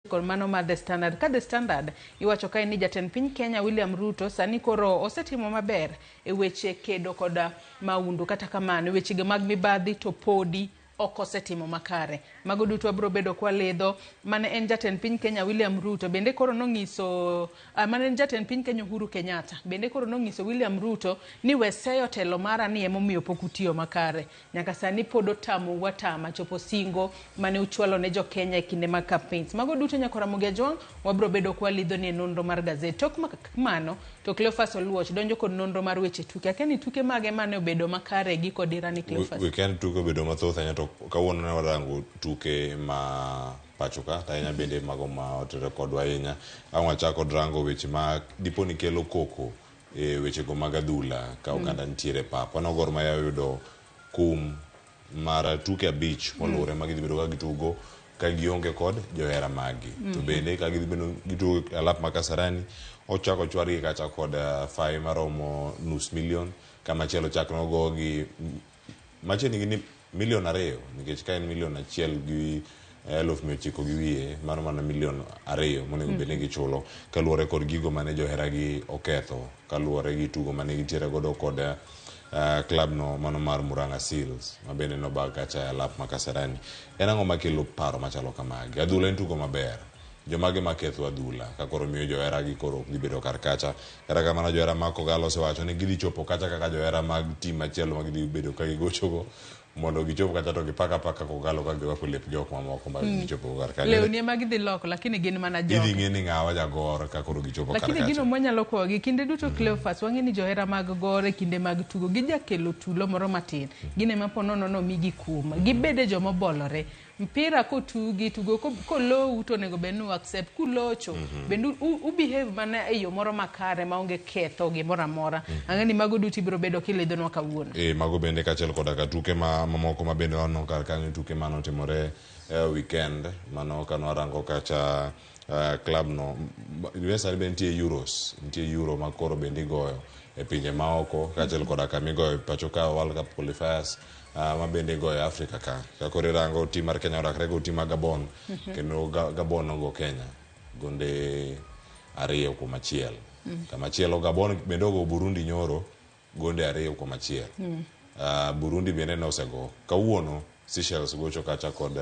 Kod mano mar The Standard. Ka The Standard iwacho kae ni jatend piny Kenya William Ruto sani koro osetimo maber e weche kedo kod maundu, kata kamano e wechege mag mibadhi to podi ok osetimo makare. Mago duto wabiro bedo kwalidho. Mane en jatend piny Kenya William Ruto bende koro nong'iso mane en jatend piny Kenya Uhuru Kenyatta bende koro nong'iso William Ruto ni we seyo telo mara ni emomiyo pok utiyo makare. Nyaka sani pod otamou atama chopo singo mane uchwalo ne jo Kenya e kinde mag campaigns. Mago duto nyaka Ramogi Ajwang' wabiro bedo kwalidho ni e nonro mar gazet. Tok mano to Cleophas Oluoch donjo kod nonro mar weche tuke. Akia ni tuke mage mane obedo makare gi kod irani Cleophas. Weekend tuke obedo mathoth ahinya to kawuono ne warango tuke ma pacho ka to ahinya bende mago ma otere kodwa ahinya. Ang' wachak kod rango weche ma dipo ni kelo koko e wechego mag adhula ka oganda nitiere e pap. Waneno Gor Mahia oyudo kum mar tuke abich moluwore ma gidhi bedo ka gitugo ka gionge kod johera maggi. To bende ka gidhi bedo gitugo e alap ma Kasarani, ochak ochwadgi kacha kod fayi maromo nus milion, kamachielo ochak nogogi machiegni gi ni milion 2 nikech ka en milion 1 gi 900,000 gi wiye, mano mana milion 2 monego bed ni gichulo kaluwore kod gigo mane joheragi oketho kaluwore gi tugo mane gintiere godo kod klab no mano mar Murang'a Seals ma bende nobag kacha e alap ma Kasarani. En ang'o makelo paro machalo kamagi? Adhula en tugo maber. Jomage maketho adhula ka koro miyo joheragi koro ok dhi bedo kar kacha. Kata kamano johera mag Kogalo osewacho ni gidhi chopo kacha kaka johera mag tim machielo ma gidhi bedo ka gigochogo mondo gichop kacha to gipaka paka Kogalo ka girwako lep jok mamoko ma gichopo kar kanyo. Lewni ema gidhi loko lakini gin mana Idhi joka. ng'e ni ng'awa jagor ka koro gichopo kar Lakini gino kacha. mwanyalo kwayogi kinde duto Cleophas wang'e ni johera mag Gor e kinde mag tugo gijakelo tulo moro matin. Gin ema po nono nomigi kum. Gibede joma obolore. Mpira kotugi tugo kolou to onego bed ni u accept kulocho bende u behave mana e yo moro makare maonge ketho gimoro amora. Ang'e ni mago duto ibiro bedo kilidhonwa kawuono. Mago bende kaachiel koda ka tuke ma mamoko ma bende waneno kar kanyo tuke manotimore e weekend mano ka nwarango kacha club no sani bende nitie Euros, nitie Euro ma koro bende igoyo e pinje maoko kaachiel koda kama igoyo pacho ka World Cup qualifiers ma bende igoyo e Africa ka. Ka koro irango tim mar Kenya orakre go tim mar Gabon kendo Gabon nogo Kenya gonde 2-1. Kamachielo Gabon bende ogo Burundi nyoro gonde 2-1. Burundi bende nosego. Kawuono Seychelles gocho kacha kod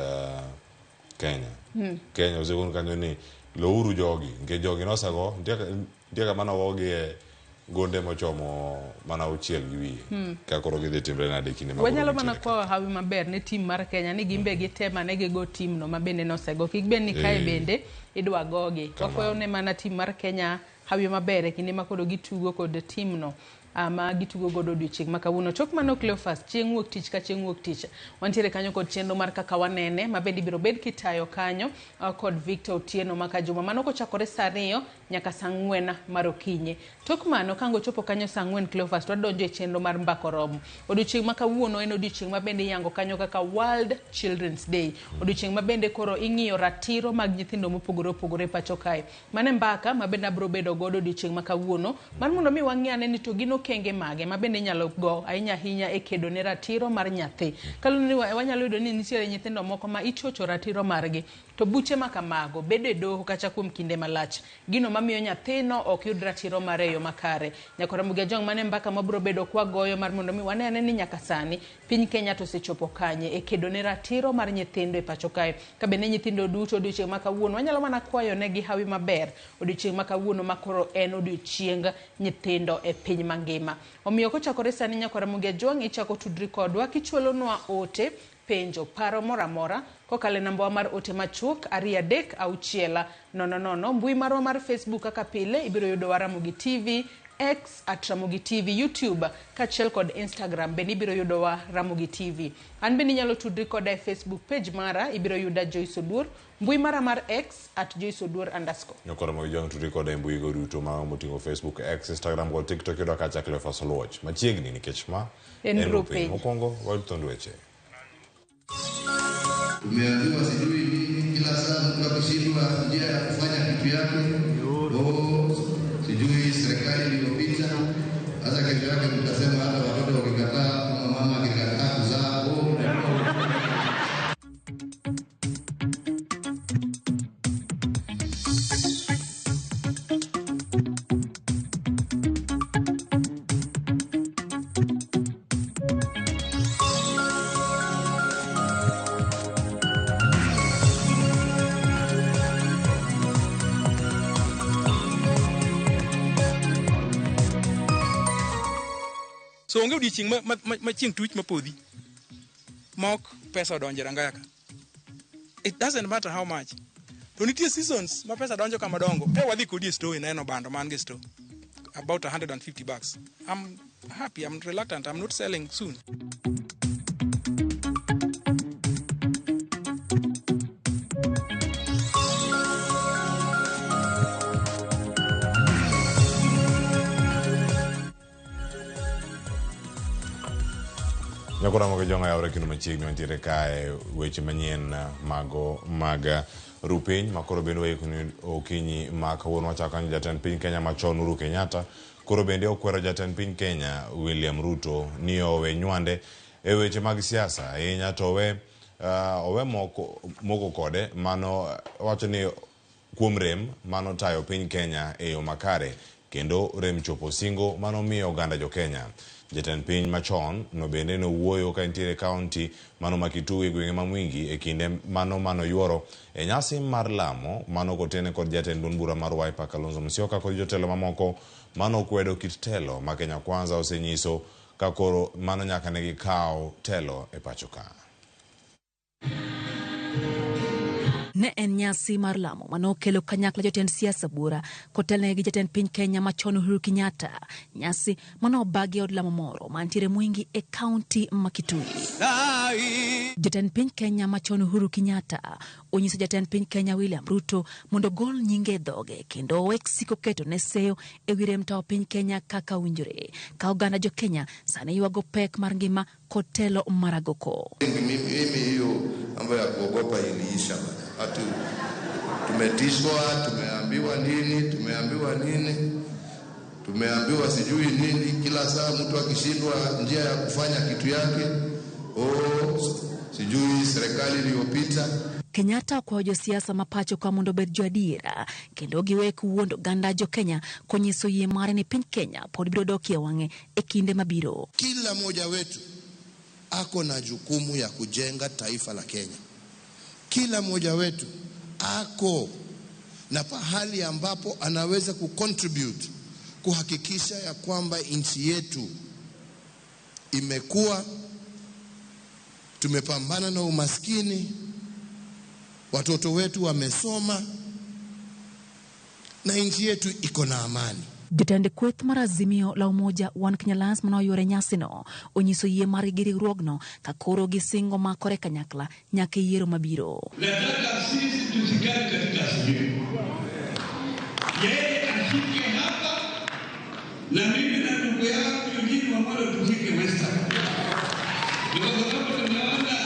Kenya. Kenya osegon kanyo ni louru jogi nikech jogi nosego nitie kama nogogi e gonde mochomo mana 6 gi wiye. Ka koro gidhi timre nade kinde ma Wanyalo koro mana gintiere kwayo hawi maber ne tim mar Kenya ni gin be gitem ane gigo tim no ma bende nosego. Kik bed ni kae bende idwa gogi. Wakwayo ne mana tim mar Kenya hawi maber e kinde ma koro gitugo kod tim no ma gitugo godo odiochieng' ma kawuono. Tok mano Cleophas, chieng' wuok tich ka chieng' wuok tich wantiere kanyo kod chenro mar kaka wanene ma bende ibiro bed kitayo kanyo kod Victor Otieno ma Kajuma. Mano kochakore saa 2 nyaka saa 4 mar okinyi. Tok mano ka ochopo kanyo saa 4 Cleophas to wadonjo e chenro mar mbako romo. Odiochieng' ma kawuono en odiochieng' ma bende iyango kanyo kaka World Children's Day. Odiochieng' ma bende koro ing'iyo ratiro mag nyithindo mopogore opogore e pacho kae. Mano e mbaka ma bende abiro bedo godo odiochieng' ma kawuono mar mondo mi wang'i ane ni to gin okenge mage ma bende inyalo go ahinya ahinya e kedo ne ratiro mar nyathi. Kaluwore ni wanyalo yudo ni nitiere nyithindo moko ma ichocho ratiro margi to buche ma kamago bedo e doho kata kuom kinde malach. Gino mamiyo nyathino ok yud ratiro mare e yo makare. Nyakora Ramogi Ajwang' mano e mbaka mabiro bedo kwagoyo mar mondo mi wane ane ni nyaka sani piny Kenya to osechopo kanye e kedo ne ratiro mar nyithindo e pacho kae. Ka bende nyithindo duto odiochieng' ma kawuono wanyalo mana kwayo negi hawi maber odiochieng' ma kawuono ma koro en odiochieng nyithindo e piny mangima. Omiyo kochakore sani Nyakora Ramogi Ajwang' ichako tudri kodwa kichwalonwa ote, penjo, paro moro amora kokalo e nambawa mar ote machuok 2 3 6 0 0. Mbui marwa mar Facebook kaka pile ibiro yudowa Ramogi TV, X at Ramogi TV, YouTube kaachiel kod Instagram bende ibiro yudowa Ramogi TV. An bende inyalo tudri koda e Facebook page mara, ibiro yuda Joyce Oduor, mbui mara mar X at Joyce Oduor underscore. Nyakora Ramogi Ajwang' tudri koda e mbui go duto ma moting'o Facebook, X, Instagram kod TikTok yudo kacha Cleophas Oluoch. Machiegni nikech ma En en Rupiny. Rupiny. Mokwongo wayud thond weche. Tumeambiwa sijui nini, kila saa mtu akishindwa njia ya kufanya kitu yake, oh, sijui serikali iliyopita. Sasa kesho yake mtasema hata watoto wakikataa, kama mama akikataa kuzaa, oh, So onge odiochieng' ma chieng' tuch mapodhi ma ok pesa odonjo e rangaya ka. It doesn't matter how much. To nitie seasons ma pesa donjo kama dongo. E wadhi kodi e store ineno bando man gi store. About 150 bucks. I'm happy, I'm reluctant, I'm not selling soon. Nyakora mogo jonga yawre kendo machiegni wantiere kae weche manyien mago mag rupiny makoro bende waikoni okinyi ma kawuono. Wachako kanyo, jatend piny Kenya machon Uhuru Kenyatta koro bende okwero jatend piny Kenya William Ruto ni owe nywande e weche mag siasa ahinya to owe moko kode mano wacho ni kuom rem mano tayo piny Kenya e yo makare kendo rem chopo singo mano miyo oganda jo Kenya. Jatend piny machon no bende nowuoyo ka entiere kaunti mano ma Kitui e gwenge ma Mwingi e kinde mano yuoro e nyasi mar lamo mano kotene kod jatend duond bura mar Wiper Kalonzo Musyoka kod jotelo mamoko mano kwedo kit telo ma Kenya Kwanza osenyiso ka koro mano nyaka ne gikaw telo e pacho ka. Ne en nyasi mar lamo manokelo kanyakla jotend siasa buora kotelnegi gi jatend piny Kenya machon Uhuru Kenyatta. Nyasi manobagi e od lamo moro mantiere Mwingi e kaunti ma Kitui. Jatend piny Kenya machon Uhuru Kenyatta onyiso jatend piny Kenya William Ruto mondo ogol nyinge e dhoge kendo owek siko keto ne seyo e wi rem tawo piny Kenya kaka owinjore. Ka oganda jo Kenya sani ywago pek mar ngima kod telo mar agoko. Mimi hiyo mambo ya kuogopa iliisha bana. Atu tumetishwa, tumeambiwa nini, tumeambiwa nini, tumeambiwa sijui nini. Kila saa mtu akishindwa njia ya kufanya kitu yake, sijui serikali iliyopita. Kenyatta okwayo josiasa ma pacho ka mondo obed joadiera kendo giwek wuondo oganda jo Kenya konyiso yie mare ni piny Kenya pod biro dok e wang'e e kinde mabiro. Kila mmoja wetu ako na jukumu ya kujenga taifa la Kenya. Kila mmoja wetu ako na pahali ambapo anaweza kucontribute kuhakikisha ya kwamba nchi yetu imekuwa, tumepambana na umaskini, watoto wetu wamesoma na nchi yetu iko na amani. Jatend kweth mar Azimio la Umoja One Kenya Alliance manoyuore nyasino onyiso yie margi gi riwruogno ka koro gisingo makore kanyakla nyaka e yiero mabiro. Nataka sisi tushikane katika Azimio. Yeye ashike hapa na mimi na ndugu yangu Eugene Wamalwa tushike Western. Kwa sababu tumeona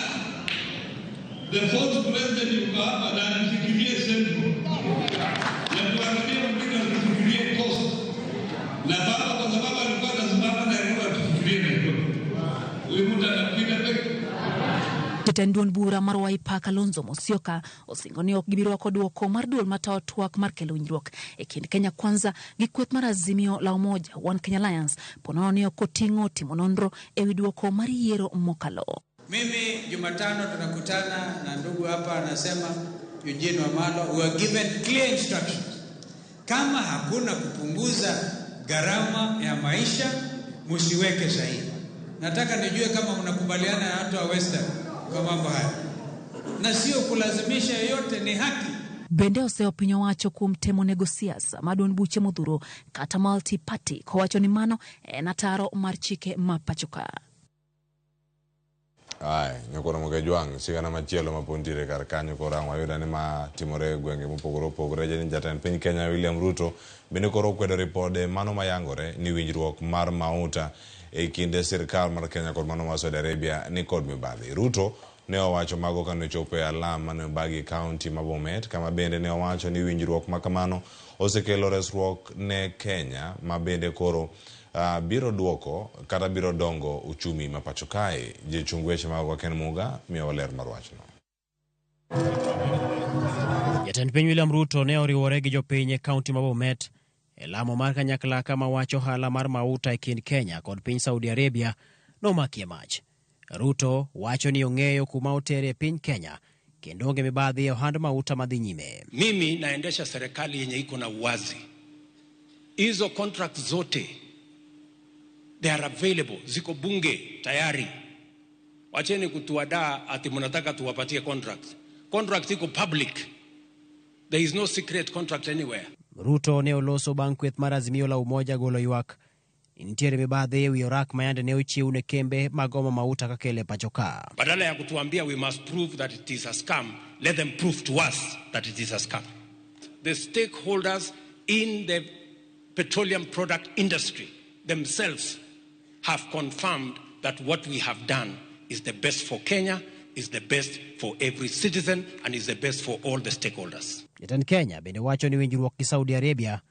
the fourth president yuko hapa na anashikilia Central. Na tuangalie mwingine ashikilie Coast. Na baba kwa sababu alikuwa anasimama Nairobi tushikilie Nairobi. Huyu mtu anapiga peke. Jatend duond bura mar Wiper Kalonzo Musyoka osingo ni ok gibi rwako duoko mar duol matayo twak mar kelo winjruok e kind Kenya Kwanza gi kweth mar Azimio la Umoja One Kenya Alliance ponono ni ok oting'o timo nonro e wi duoko mar yiero mokalo. Mimi Jumatano tunakutana na ndugu hapa anasema Eugene Wamalwa, we were given clear instructions. Kama hakuna kupunguza gharama ya maisha, msiweke sahihi. Nataka nijue kama mnakubaliana na watu wa Western kwa mambo haya. Na sio kulazimisha yeyote, ni haki. Bende oseyo piny owacho kuom temo nego siasa ma duond buche modhuro kata multi party kowacho ni mano en ataro mar chike ma pacho ka. Ai, nyakoro Mokejwang', sigana machielo ma pod nitiere kar kanyo koro ang' wayudo ni ma timore e gwenge mopogore opogore. Jatend piny Kenya William Ruto bende koro okwedo ripode mano mayangore ni winjruok mar mauta e kinde sirkal mar Kenya kod mano mar Saudi Arabia ni kod mibadhi. Ruto ne owacho mago kane ochopo e alam mane obagi e kaunti ma Bomet, kama bende ne owacho ni winjruok ma kamano osekelo resruok ne Kenya ma bende koro biro duoko kata biro dongo uchumi ma pacho kae. Jachung weche mag Ken Muga miyo ler mar wachno. Jatend piny William Ruto ne oriwore gi jopiny e kaunti ma Bomet e lamo mar kanyakla kama wach ohala mar mauta e kind Kenya kod piny Saudi Arabia nomakie mach. Ruto wacho ni ong'eyo kuma otere e piny Kenya kendo onge mibadhi e ohand mauta madhi nyime. Mimi naendesha serikali yenye iko na uwazi. Hizo contract zote They are available, ziko bunge tayari. Wacheni kutuadaa ati mnataka tuwapatie contract. Contract iko public. There is no secret contract anywhere. Ruto ne oloso bang' kweth mar Azimio la Umoja golo ywak ni nitiere mibadhi e wi orak ma yande ne ochiw ne kembe mag omo mauta kakele pacho ka. Badala ya kutuambia we must prove that it is a scam, let them prove to us that it is a scam. The stakeholders in the petroleum product industry themselves have confirmed that what we have done is the best for Kenya, is the best for every citizen, and is the best for all the stakeholders. Jatend Kenya bende wacho ni winjruok gi Saudi Arabia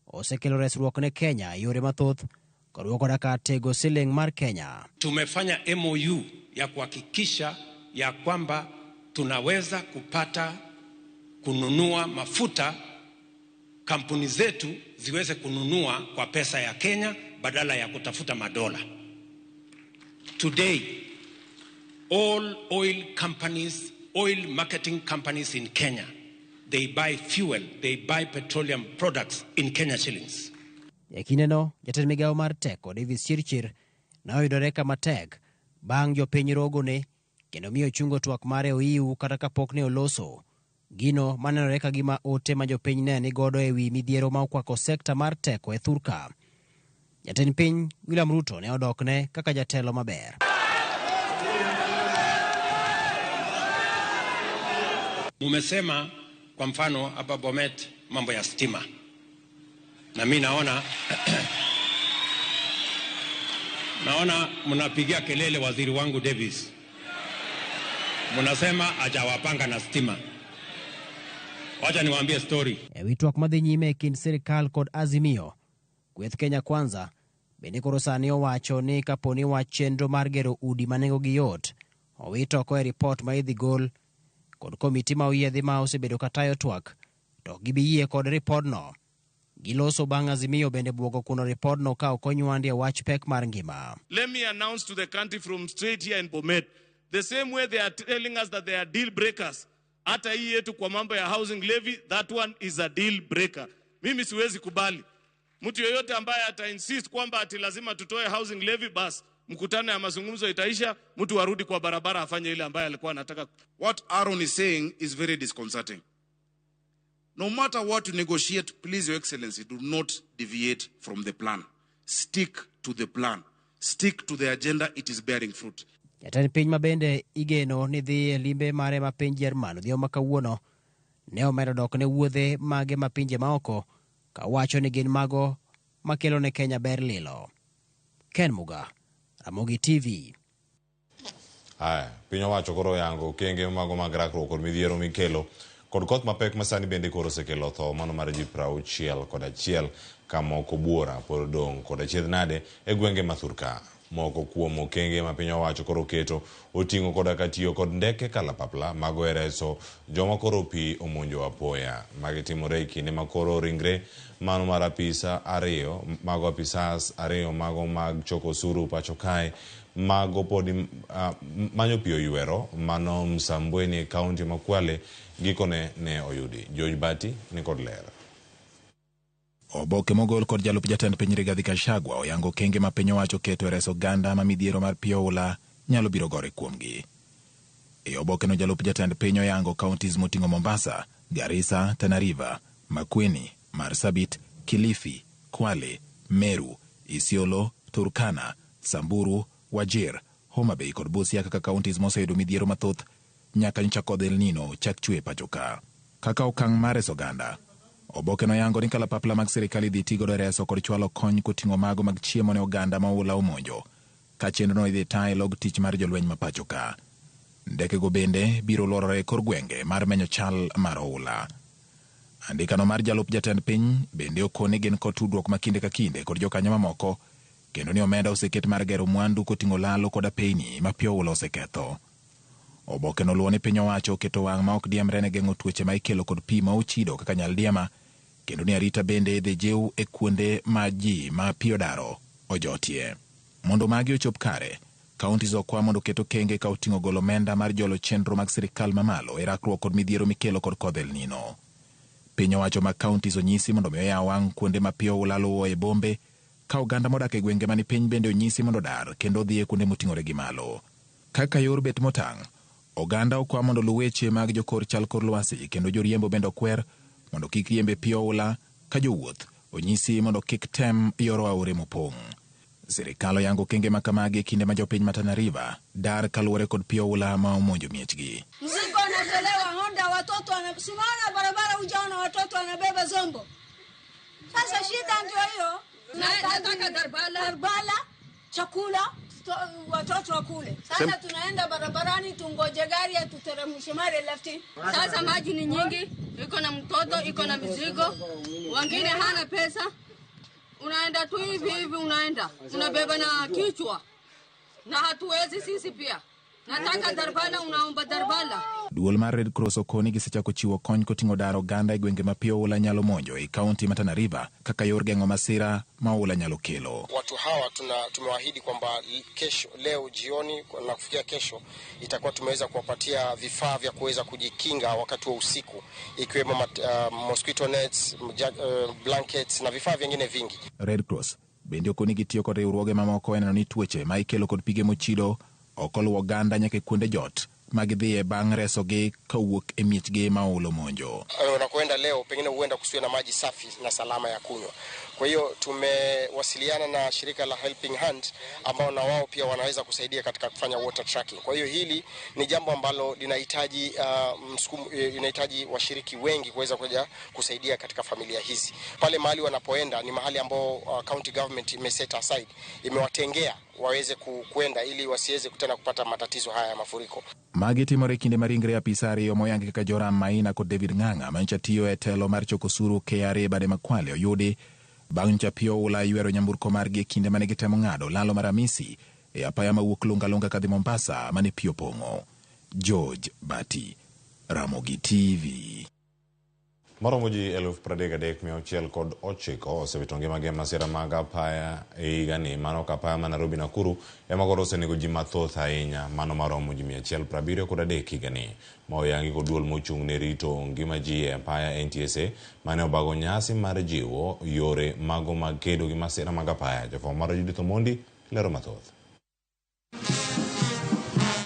osekelo resruok ne Kenya e yore mathoth koriwo koda ka tego siling mar Kenya. Tumefanya MOU ya kuhakikisha ya kwamba tunaweza kupata kununua mafuta, kampuni zetu ziweze kununua kwa pesa ya Kenya badala ya kutafuta madola. Today, all oil companies, oil marketing companies in Kenya, they buy fuel, they buy petroleum products in Kenya shillings. E kindeno, jatend migawo mar teko Davis Chirchir ne oyudore kama tek bang' jopiny rogone kendo miyo chungo twak mare oiw kata kapok ne oloso. Gino manenore ka gima ote ma jopiny ne nigodo e wi midhiero ma okwako sekta mar teko e thurka. Jatend piny William Ruto ne odokne kaka jatelo maber. Mumesema kwa mfano hapa Bomet mambo ya stima, na mi naona naona mnapigia kelele waziri wangu Davis, mnasema hajawapanga na stima. Wacha niwaambie story. E wi twak madhi nyime e kind sirikal kod Azimio, kweth Kenya Kwanza bende koro sani owacho ni kaponi wach chenro mar gero udi ma nengogi yot owit oko e ripot ma idhi gol kod komiti ma oyiedhi ma osebedo katayo twak, to ok gibi yie kod ripodno. Giloso bang' Azimio bende buogo kuno ripodno ka ok onywandi e wach pek mar ngima. Let me announce to the country from straight here in Bomet, the same way they are telling us that they are deal breakers, hata hii yetu kwa mambo ya housing levy, that one is a deal breaker. Mimi siwezi kubali mtu yoyote ambaye ata insist kwamba ati lazima tutoe housing levy, bas mkutano ya mazungumzo itaisha, mtu arudi kwa barabara afanye ile ambaye alikuwa anataka. What Aaron is saying is very disconcerting. No matter what you negotiate, please, Your Excellency, do not deviate from the plan. Stick to the plan. Stick to the agenda. It is bearing fruit. Jatend piny ma bende igeno ni dhi e limbe mare ma piny Jerman odhiambo ma kawuono ne omedo dok ne wuodhe mage ma pinje maoko ka wacho ni gin mago makelo ne Kenya ber lilo. Ken Muga, Ramogi TV. Haya, piny owacho koro oyango okenge mago mag rakruok kod midhiero mikelo kod koth mapek ma sani bende koro osekelo tho mano mar ji 61 ka moko buora pod odong' kod achiedh nade e gwenge ma thurka. Moko kuom okenge ma piny owacho koro keto oting'o koda ka tiyo kod ndeke kalapapla mago e reso joma koro pi omonjo apoya. Magi timore e kinde ma koro ringre mano mar apisa ariyo mago apisas ariyo mago mag choko osuru pacho kae mago pod manyo pi oywero mano Msambweni e kaunti ma Kwale gikone ne oyudi. George Bati ni kod ler. Oboke mogol kod jalup jatend piny Rigathi Gachagua oyango okenge ma piny owacho keto e reso oganda ma midhiero mar pi oula nyalo biro gore kuomgi. E oboke no jalup jatend piny oyango counties moting'o Mombasa, Garissa, Tana River, Makueni, Marsabit, Kilifi, Kwale, Meru, Isiolo, Turkana, Samburu, Wajir, Homa Bay kod Busia kaka counties moseyudo midhiero mathoth nyaka nyocha kodh El Nino chak chwe pacho ka. Kaka okang' mar reso oganda, oboke noyango ni kalapapla mag sirikal idhi tigodo e reso kod chwalo kony koting'o mago mag chiemo ne oganda ma oula omonjo, ka chenrono idhi ta e log tich mar jolweny ma pacho ka. Ndekego bende biro luorore e kor gwenge mar menyo chal mar oula. Andikano mar jalup jatend piny bende okoni gin kod tudruok ma kinde ka kinde kod jokanyo mamoko, kendo ni omenda oseket mar gero mwandu koting'o lalo kod apeyni ma pi oula oseketho. Oboke noluwo ni piny owacho oketo wang' ma ok diemre ne geng'o tuoche ma ikelo kod pi ma ochido kaka nyaldiema, kendo ni arita bende idhi jiw e kuonde ma ji ma pi odaro ojotie. Mondo magi ochop kare, counties okwa mondo oket okenge ka oting'o golo omenda mar jolo chenro mag sirikal mamalo e rakruok kod midhiero mikelo kod kodh El Nino. Piny owacho mag counties onyisi mondo mi oyaw wang' kuonde ma pi oula luwo e bombe Ka oganda modak e gwenge mani piny bende onyisi mondo odar kendo odhi e kuonde moting'ore gi malo. Kaka yor bet motang', oganda okwa mondo oluw weche mag jokor chal kor lwasi kendo joriembo bende okwer mondo kik riemb e pi oula ka jowuoth onyisi mondo kik tem yoro aore mopong'. Sirikal oyango okenge ma kamagi e kinde ma jopiny ma Tana River dar kaluwore kod pi oula ma omonjo miechgi. Mzigo anatolewa Honda, watoto wanasimama barabara, hujaona watoto wanabeba zombo. Sasa shida ndio hiyo. Nataka darbala, darbala, chakula watoto wakule. Sasa tunaenda barabarani tungoje gari atuteremshe mare lefti. Sasa maji ni nyingi, iko na mtoto, iko na mizigo, wengine hana pesa. Unaenda tu hivi hivi, unaenda unabeba na kichwa, na hatuwezi sisi pia. Nataka darbala, unaomba darbala. Duol mar Red Cross okoni gisechako chiwo kony koting'o daro oganda e gwenge ma pi oula nyalo monjo e kaunti ma Tana River kaka yor geng'o masira ma oula nyalo kelo. Watu hawa tumewaahidi kwamba kesho, leo jioni na kufikia kesho itakuwa tumeweza kuwapatia vifaa vya kuweza kujikinga wakati wa usiku, ikiwemo mosquito nets, blankets na vifaa vingine vingi. Red Cross bende okoni gitiyo kod riwruoge mamoko e neno ni tuoche ma ikelo kod pige mochido ok oluwo oganda nyaka e kuonde jot ma gidhiye bang' resogi kowuok e miechgi ma oula omonjo. Unakoenda leo pengine huenda kusiwe na maji safi na salama ya kunywa. Kwa hiyo tumewasiliana na shirika la Helping Hand ambao na wao pia wanaweza kusaidia katika kufanya water tracking. Kwa hiyo hili ni jambo ambalo linahitaji linahitaji washiriki wengi kuweza kuja kusaidia katika familia hizi. Pale mahali wanapoenda ni mahali ambao county government imeset aside, imewatengea waweze kuenda ili wasiweze tena kupata matatizo haya ya mafuriko. Magi timore e kinde ma ringre apisa ariyo moyangi kaka Joram Maina kod David Ng'ang'a manyocha tiyo e telo mar choko osuru KRA bade ma Kwale oyudi bang' nyocha pi oula ywero nyamburko margi e kinde mane gitemo ng'ado lalo mar Amisi e apaya mawuok Lunga Lunga kadhi Mombasa mane pi opong'o. George Bati, Ramogi TV. Maromo ji 33,609 osewito ngimagi e masira mag apaya e higani. Mano ka apaya ma Nairobi Nakuru ema koro osenego ji mathoth ahinya, mano maromo ji 173 higani. Ma oyangi kod duol mochung' ne rito ngima ji e apaya NTSA mane obago nyasi mar jiwo yore mago mag kedo gi masira mag apaya. Jafwambo marwa Judith Omondi lero mathoth.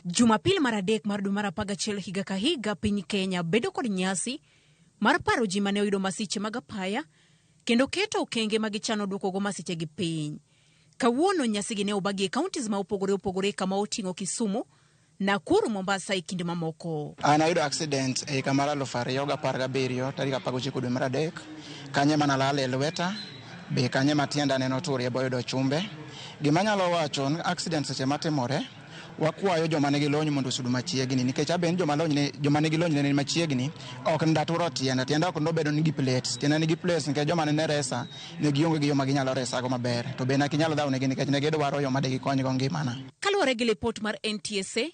Jumapil mar 3 mar dwe mar 11 higa ka higa piny Kenya bedo kod nyasi mar paro ji mane oyudo masiche mag apaya kendo keto okenge ma gichano duokogo masiche gi piny. Kawuono nyasigi ne obagi e counties ma opogore opogore kama oting'o Kisumu, Nakuru, Mombasa e kind mamoko. An ayudo accident e higa mar 2017 tarik 19 dwe mar 3, kanye mana lal e lweta, be kanye ma tienda neno turie boyudo chumbe. Gima anyalo wacho ni accident seche matimore, wakwayo joma nigi lony mondo osud machiegni, nikech aben joma nigi lony ne machiegni ok ndaturo tienda, tienda ok nobedo nigi plates, tienda nigi plates nikech joma ne resa ne gionge gi yo ma ginyalo resago maber, to be ne ginyalo dhawo negi nikech ne gidwaro yo ma degikonygo ngimana. Kaluwore gi lipot mar NTSA,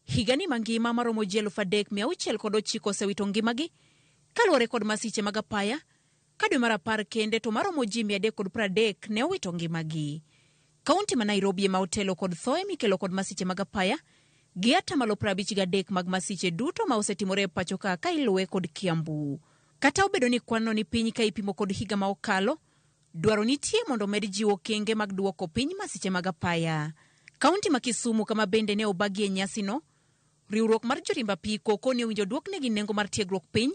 higani mangima maromo ji 3,609 osewito ngimagi kaluwore kod masiche mag apaya, ka dwe mar 10 kende to maromo ji 330 ne owito ngimagi. Kaunti ma Nairobi ema otelo kod thoe mikelo kod masiche mag apaya gi 53% mag masiche duto ma osetimore e pacho ka ka iluwe kod Kiambu. Kata obedo ni kwanno ni piny ka ipimo kod higa ma okalo, dwaro nitie mondo med jiwo okenge mag duoko piny masiche mag apaya. Kaunti ma Kisumu kama bende ne obagie nyasino, riwruok mar joriemb apiko koni owinjo duoknegi nengo mar tiegruok piny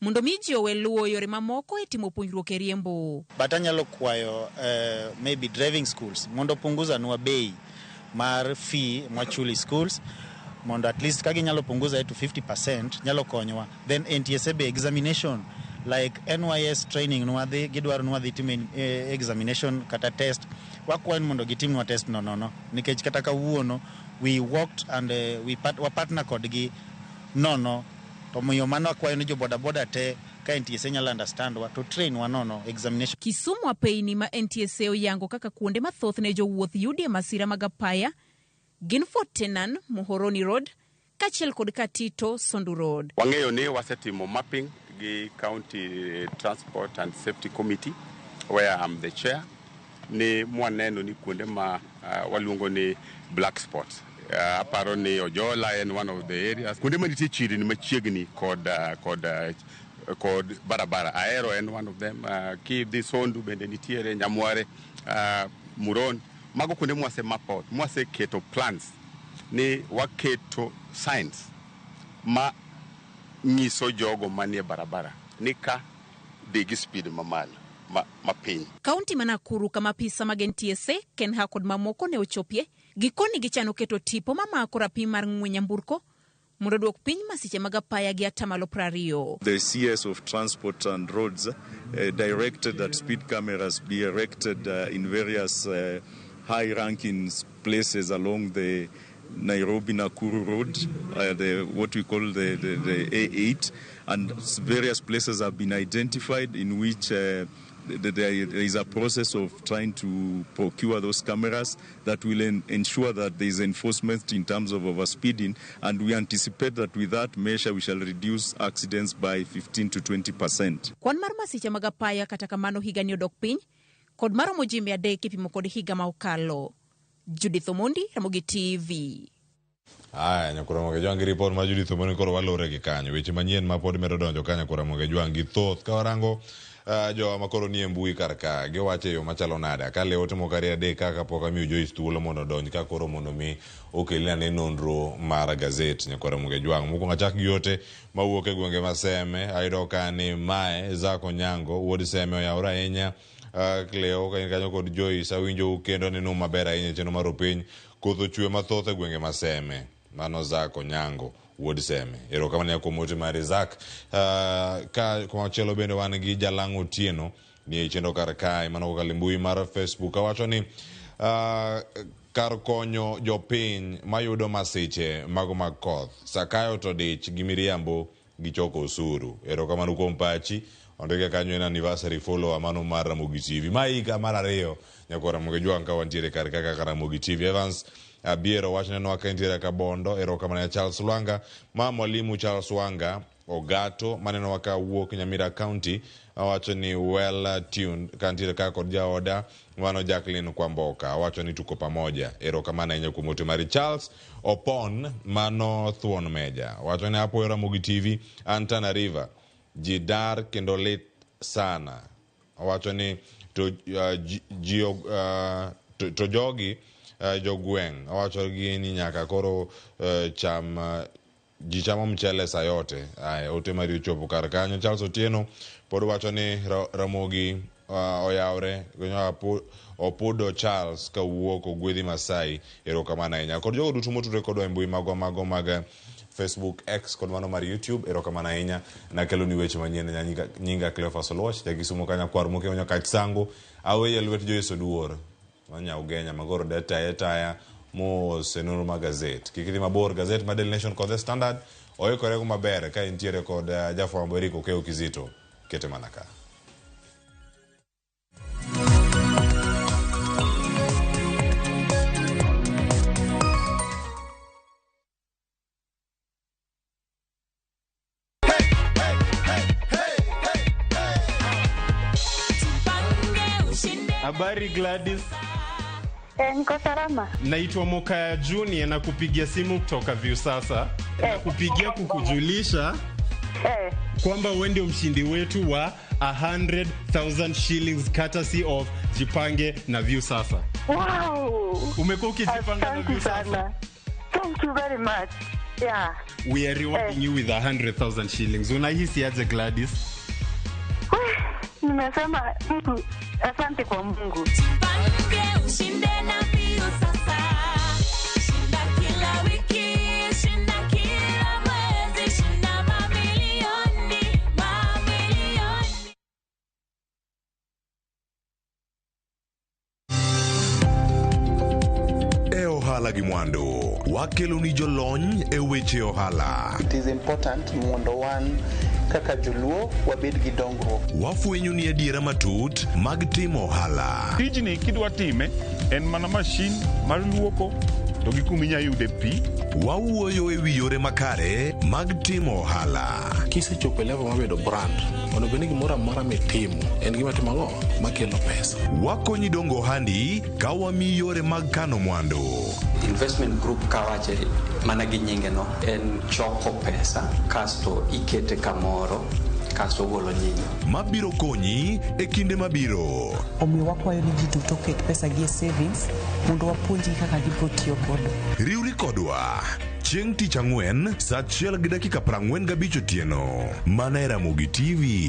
mondo mi ji owe luwo yore mamoko e timo puonjruok e riembo. But anyalo kwayo maybe driving schools mondo punguza nwa bei mar fee mwachuli schools mondo at least ka ginyalo punguza to 50% nyalo konyowa. Then NTSA be examination like NYS training nwadhi gidwaro nwadhi timo examination kata test, wakwayo ni mondo gitimnwa test no nikech kata kawuono we worked and we partner kodgi nono. To miyo mano akwayo ni jo boda boda te ka NTSA nyalo understand wa to train wa nono examination. Kisumu apeini ma NTSA oyango kaka kuonde mathoth ne jowuoth yudie masira mag apaya gin Fort Tenan, Muhoroni Road kaachiel kod Katito Sondu Road. Wang'eyo ni wasetimo mapping gi County Transport and Safety Committee where I'm the chair, ni mwaneno ni kuonde ma waluongo ni black spots. Aparo ni Ojola en one of the areas. Kuonde manitie chirni machiegni kod kod barabara. Ahero en one of them. Kidhi Sondu bende nitiere, Nyamware, Muron. Mago kuonde mwase map out, mwase keto plans ni waketo signs ma nyiso jogo manie barabara ni ka dhi gi speed mamalo mapiny. Kaunti ma Nakuru kama apisa mag NTSA, KENHA kod mamoko ne ochopie, gikoni gichano keto tipo mamako rapim mar ng'we nyamburko mondo duok piny masiche mag apaya gi atamalo 20. The CS of Transport and Roads directed that speed cameras be erected in various high-ranking places along the Nairobi-Nakuru Road, what we call the A8, and various places have been identified in which there is a process of trying to procure those cameras that will ensure that there is enforcement in terms of overspeeding, and we anticipate that with that measure we shall reduce accidents by 15 to 20%. Kwan mar masiche mag apaya kata kamano higani odok piny kod maromo ji 300 kipimo kod higa ma okalo. Judith Omondi, Ramogi TV. Aya, nyakura Ramogi Jwang' gi report mar Judith Omondi koro walore gi kanyo. Weche manyien ma pod medo donjo kanyo nyakura Ramogi Jwang' gi thoth. Ka warango jowa ma koro nie mbui kar ka, giwacho e yo machalo nade? Ka ote moko ariyo adek kaka pok amiyo Joyce thuolo mondo odonj ka koro mondo mi okelni ane nonro mar gazet nyakura Ramogi Jwang'. Mokwongo achak gi ote mawuok e gwenge ma Seme. Ayudo ka ni mae Zak Onyango wuod Seme oyawore ahinya. Cleo kanyo kod Joyce awinjo kendo aneno maber ahinya chenro mar opiny. Koth ochwe mathoth e gwenge ma Seme. Mano Zak Onyango wuod Seme. Erokamano kuom ote mar Zak. Ka kumachielo bende wan gi Jalang' Otieno ni e chenro kar kae mano kokalo e mbui mar Facebook. Awacho ni kar konyo jopiny mayudo masiche mago mag koth, Sakayo to dich gi miriambo gi choko osuru. Erokamano kuom pachi. Ondike kanyo en anniversary follower mano mar Ramogi TV. Ma higa mar 2 nyakwa Ramogi Jwang' ka wantiere kar kaka Ramogi TV. Evans Abiero wachnenwa ka entiere Kabondo. Erokamano ya Charles Lwanga. Ma mwalimu Charles Wanga Ogato manenowa ka wuok Nyamira County awacho ni well tuned ka ntiere ka kod jaoda mano Jacqueline Kwamboka awacho ni tuko pamoja. Erokamano ahinya kuom ote mari. Charles Opon mano thuon meja wacho ni apoyo Ramogi TV an Tana River ji dar kendo lit sana. Owacho ni to jogi jogweng' owacho gi ni nyaka koro cham ji chamo mchele sa yote. Aya, ote mari ochopo kar kanyo. Charles Otieno pod wacho ni Ramogi oyawre Opudo Charles kawuok Ogwedhi Masai. Erokamano ahinya kod jogo duto motudore kodwa e mbui magwa mago mag Facebook, X kod mano mar YouTube. Erokamano ahinya. Nakelo ni weche manyien. Nyinga Cleophas Oluoch, jakisumo kanya kwar moke nyaka Sango aweye lwet Joyce Oduor manya Ugenya magoro de taya mos e nonro mar gazet. Kik idhi mabor, gazet mar Daily Nation kod The Standard oikore go maber ka intiere kod jafwambo Eric Okeyo Kizito. Kete mana ka. Habari Gladys. Niko salama. Naitwa Mokaya Junior na kupigia simu kutoka Viusasa. Nakupigia kukujulisha kwamba wewe ndio mshindi wetu wa 100,000 shillings courtesy of Jipange na Viusasa. Wow. Umekuwa ukijipanga na Viusasa? Thank you very much. Yeah. We are rewarding you with 100,000 shillings. Unahisi aje Gladys? Nimesema Mungu, asante kwa Mungu. Jipange ushinde na Viusasa. Shinda kila wiki, shinda kila mwezi, shinda mamilioni, mamilioni. E ohala gi mwandu, wakelo ni jolony e weche ohala. It is important mondo wan kaka joluo wabed gi dongruok. Wafwenyo ni adiera matut mag timo ohala. Tijni kidwa time en mana mashin mar luoko to gi kuma inyalo yude pi. Wawuoyo e wi yore makare mag timo ohala. Kisechopo e level mar bedo brand, onego bed ni gimoro amora mitimo en gima timo ang'o makelo pesa. Wakonyi dongo ohandi ka wamiyi yore mag kano mwandu. Investment group kawache mana gi nyinge no en choko pesa kasto ikete kamoro Kasto ogolo nyinyo. Mabiro konyi e kinde mabiro. Omiyo wakwayo ni ji duto oket pesa gi e savings mondo wapuonjgi kaka gibiro tiyo godo. Riwri kodwa chieng' tich ang'wen saa 1:45 otieno mana e Ramogi TV.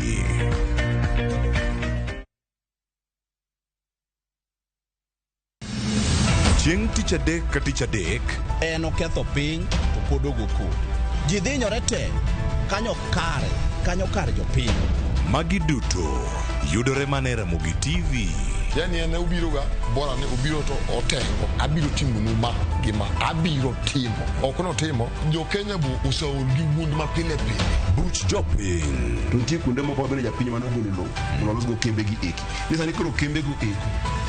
Chieng' tich adek ka tich adek en oketho piny to pod ogo koko. Ji dhinyore te kanyo kare kanyo kar jopiny. Magi duto yudore mana e Ramogi TV. Yani en obiroga bora ni obiro to otengo abiro timonu ma gi ma abiro timo ok notimo jo Kenya bo oseol gi wuond ma pile pile. Buch jopiny. To nitie kuonde moko ma bende japiny mane ogolo lowo mondo olosgo kembegi eki. Ni sani koro kembego eko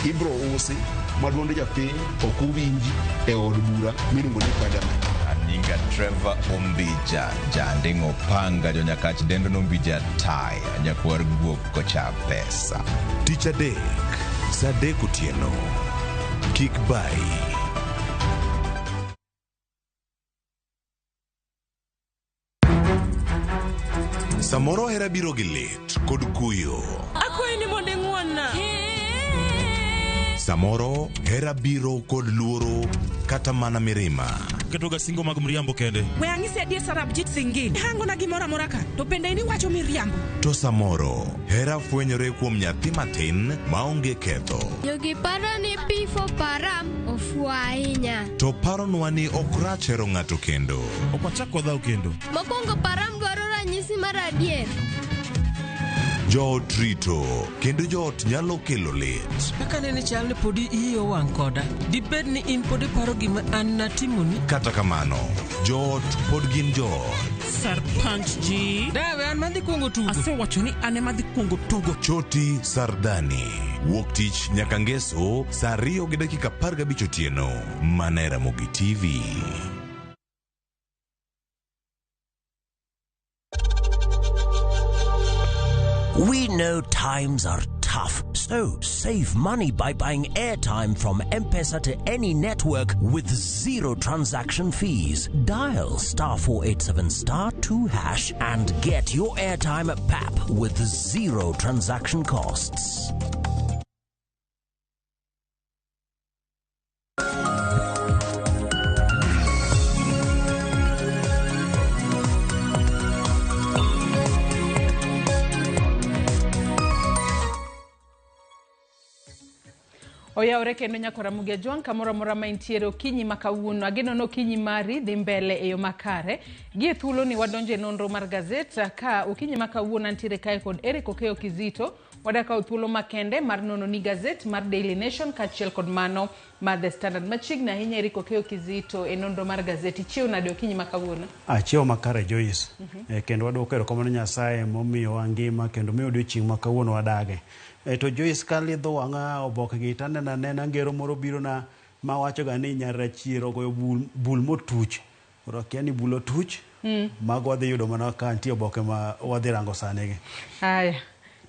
ibro usi ma duond japiny ok owinji e od bura miluongo ni parliament. Anyinga Trevor Ombija, janding'o panga jonyakach dendo nombija taya, nyakwar guok kocha pesa. Tich adek saa 3 otieno. Kik bayi. Samoro hera biro gi lit kod kuyo. Akwayi ni mondo ing'won-na. Samoro hera biro kod luoro kata mana mirima. Ketoga singo mag mriambo kende. We ang'isi adier Sarabjit Singh. Hangona gimoro amora ka, to bende in iwacho miriambo. To samoro hera fwenyore kuom nyathi matin maonge ketho. Jogi paro ni P4 Param ofuwo ahinya. To paronwa ni ok rach hero ng'ato kendo. Ok wachak wadhaw kendo. Mokwongo Param dwaro ranyisi mar adier. Joot rito kendo joot nyalo kelo lit. Kaka nene chal ni podi iyi owang' koda. Dibed ni in pod iparo gima an natimoni? Kata kamano, joot pod gin joot. Sarpanch ji. Dawe an madhi kuongo tugo. Asewacho ni an ema adhi kuongo tugo. Choti Sardani. Wuok tich nyaka ngeso saa 2:15 otieno. Mana e Ramogi TV. We know times are tough, so save money by buying airtime from M-Pesa to any network with zero transaction fees. Dial *487*2# and get your airtime at PAP with zero transaction costs. Oyawore kendo nyakora Mugia Jwang' kamoro amora ma intiere okinyi ma kawuono. Ageno ni okinyi mari dhi mbele e yo makare. Gie thuolo ni wadonjo e nonro mar gazet ka okinyi ma kawuono antiere kae kod Eric Okeyo Kizito. Wadakawo thuolo makende mar nono ni gazet mar Daily Nation kaachiel kod mano mar The Standard. Machiegni ahinya Eric Okeyo Kizito e nonro mar gazet. Ichiew nade okinyi ma kawuono? Achiewo makare Joyce. Kendo waduoko erokamano Nyasaye momiyowa ngima kendo miyo odiochieng' ma kawuono wadage. To Joyce kalidho wang'a oboke gi taneno anena ngero moro biro na mawacho ga ni nyar rachier ogoyo bul motuch. Koro akia ni bul otuch. Mago wadhi yudo mana ka nitie oboke ma wadhi rango sani gi. Aya.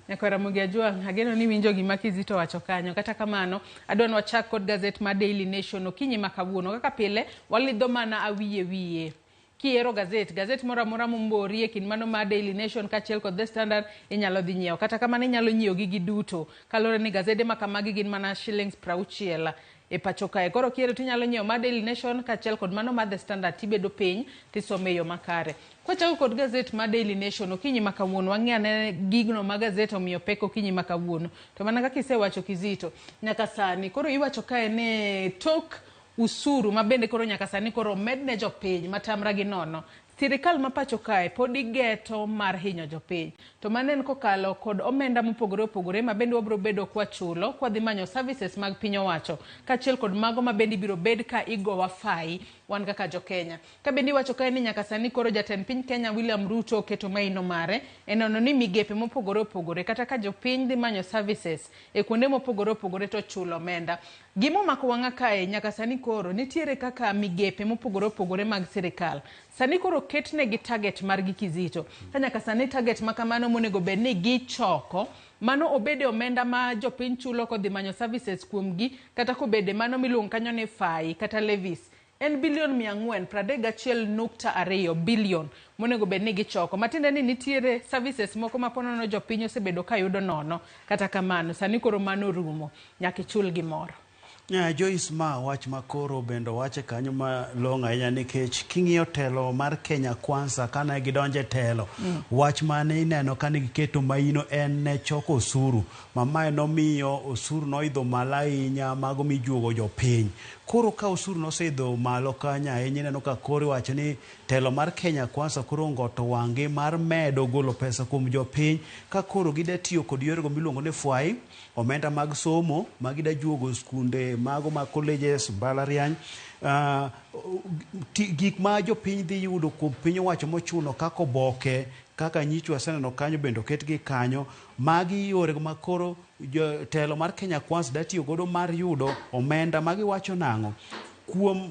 Nyakwara Mugia Jwang', ageno ni winjo gima Kizito wacho kanyo. Kata kamano, adwa ni wachak kod gazet mar Daily Nation okinyi ma kawuono. Kaka pile, walidho mana awiye wiye. Kihero gazet moro amora mombori e kind mano mar Daily Nation kaachiel kod The Standard inyalo dhi nyiewo. Kata kamano inyalo nyiewo gigi duto. Kaluwore ni gazede ma kamagi gin mana shillings 60 e pacho kae. Koro kihero tinyalo nyiewo mar Daily Nation kaachiel kod mano mar The Standard tibedo piny tisome e yo makare. Kwachako kod gazet mar Daily Nation okinyi ma kawuono, wang'i ane gigno ma gazet omiyo pek okinyi ma kawuono. To mana kaka isewacho Kizito, nyaka sani koro iwacho kae ni tok usuru ma bende koro nyaka sani koro omedne jopiny matamra gi nono. Sirikal ma pacho kae pod igeto mar hinyo jopiny. To mano en kokalo kod omenda mopogore opogore ma bende wabiro bedo kwachulo kwadhi manyo services mag piny owacho kaachiel kod mago ma bende ibiro bed ka igowa fai wan kaka jo-Kenya. Ka bende iwacho kae ni nyaka sani koro jatend piny Kenya William Ruto oketo maino mare e nono ni migepe mopogore opogore kata ka jopiny dhi manyo services e kuonde mopogore opogore to chulo omenda. Gima omako wang'a kae nyaka sani koro nitiere kaka migepe mopogore opogore mag sirikal. Sani koro ketnegi target margi Kizito. Ka nyaka sani target ma kamano monego bed ni gichoko, mano obede omenda ma jopiny chulo kodhi manyo services kuomgi, kata kobede mano miluongo kanyo ni fai kata levies. En bilion 431.2 bilion monego bed ni gichoko. Matiende ni nitiere services moko ma ponono jopiny osebedo ka yudo nono. Kata kamano, sani koro mano orumo, nyaka ichul gimoro. Joyce, ma wach ma koro bende owache kanyo malong'o ahinya nikech king'iyo telo mar Kenya Kwanza kane gidonjo e telo wach mane ineno kane giketo maino en ne choko osuru ma mae nomiyo osuru noidho malo ahinya mago mijuogo jopiny. Koro ka osuru noseidho malo kanyo ahinya ineno ka koro iwacho ni telo mar Kenya Kwanza koro ongoto wang'gi mar medo golo pesa kuom jopiny ka koro gida tiyo kod yorego miluongo ni fwai omenda mag somo ma gida juogo skunde mago mag colleges, mbalariany, gik ma jopiny dhi yudo kuom piny owacho mochuno kaka oboke kaka nyicho waseneno kanyo bende oketgi kanyo. Magi yore ma koro jotelo mar Kenya Kwanza da tiyo godo mar yudo omenda ma giwacho nang'o kuom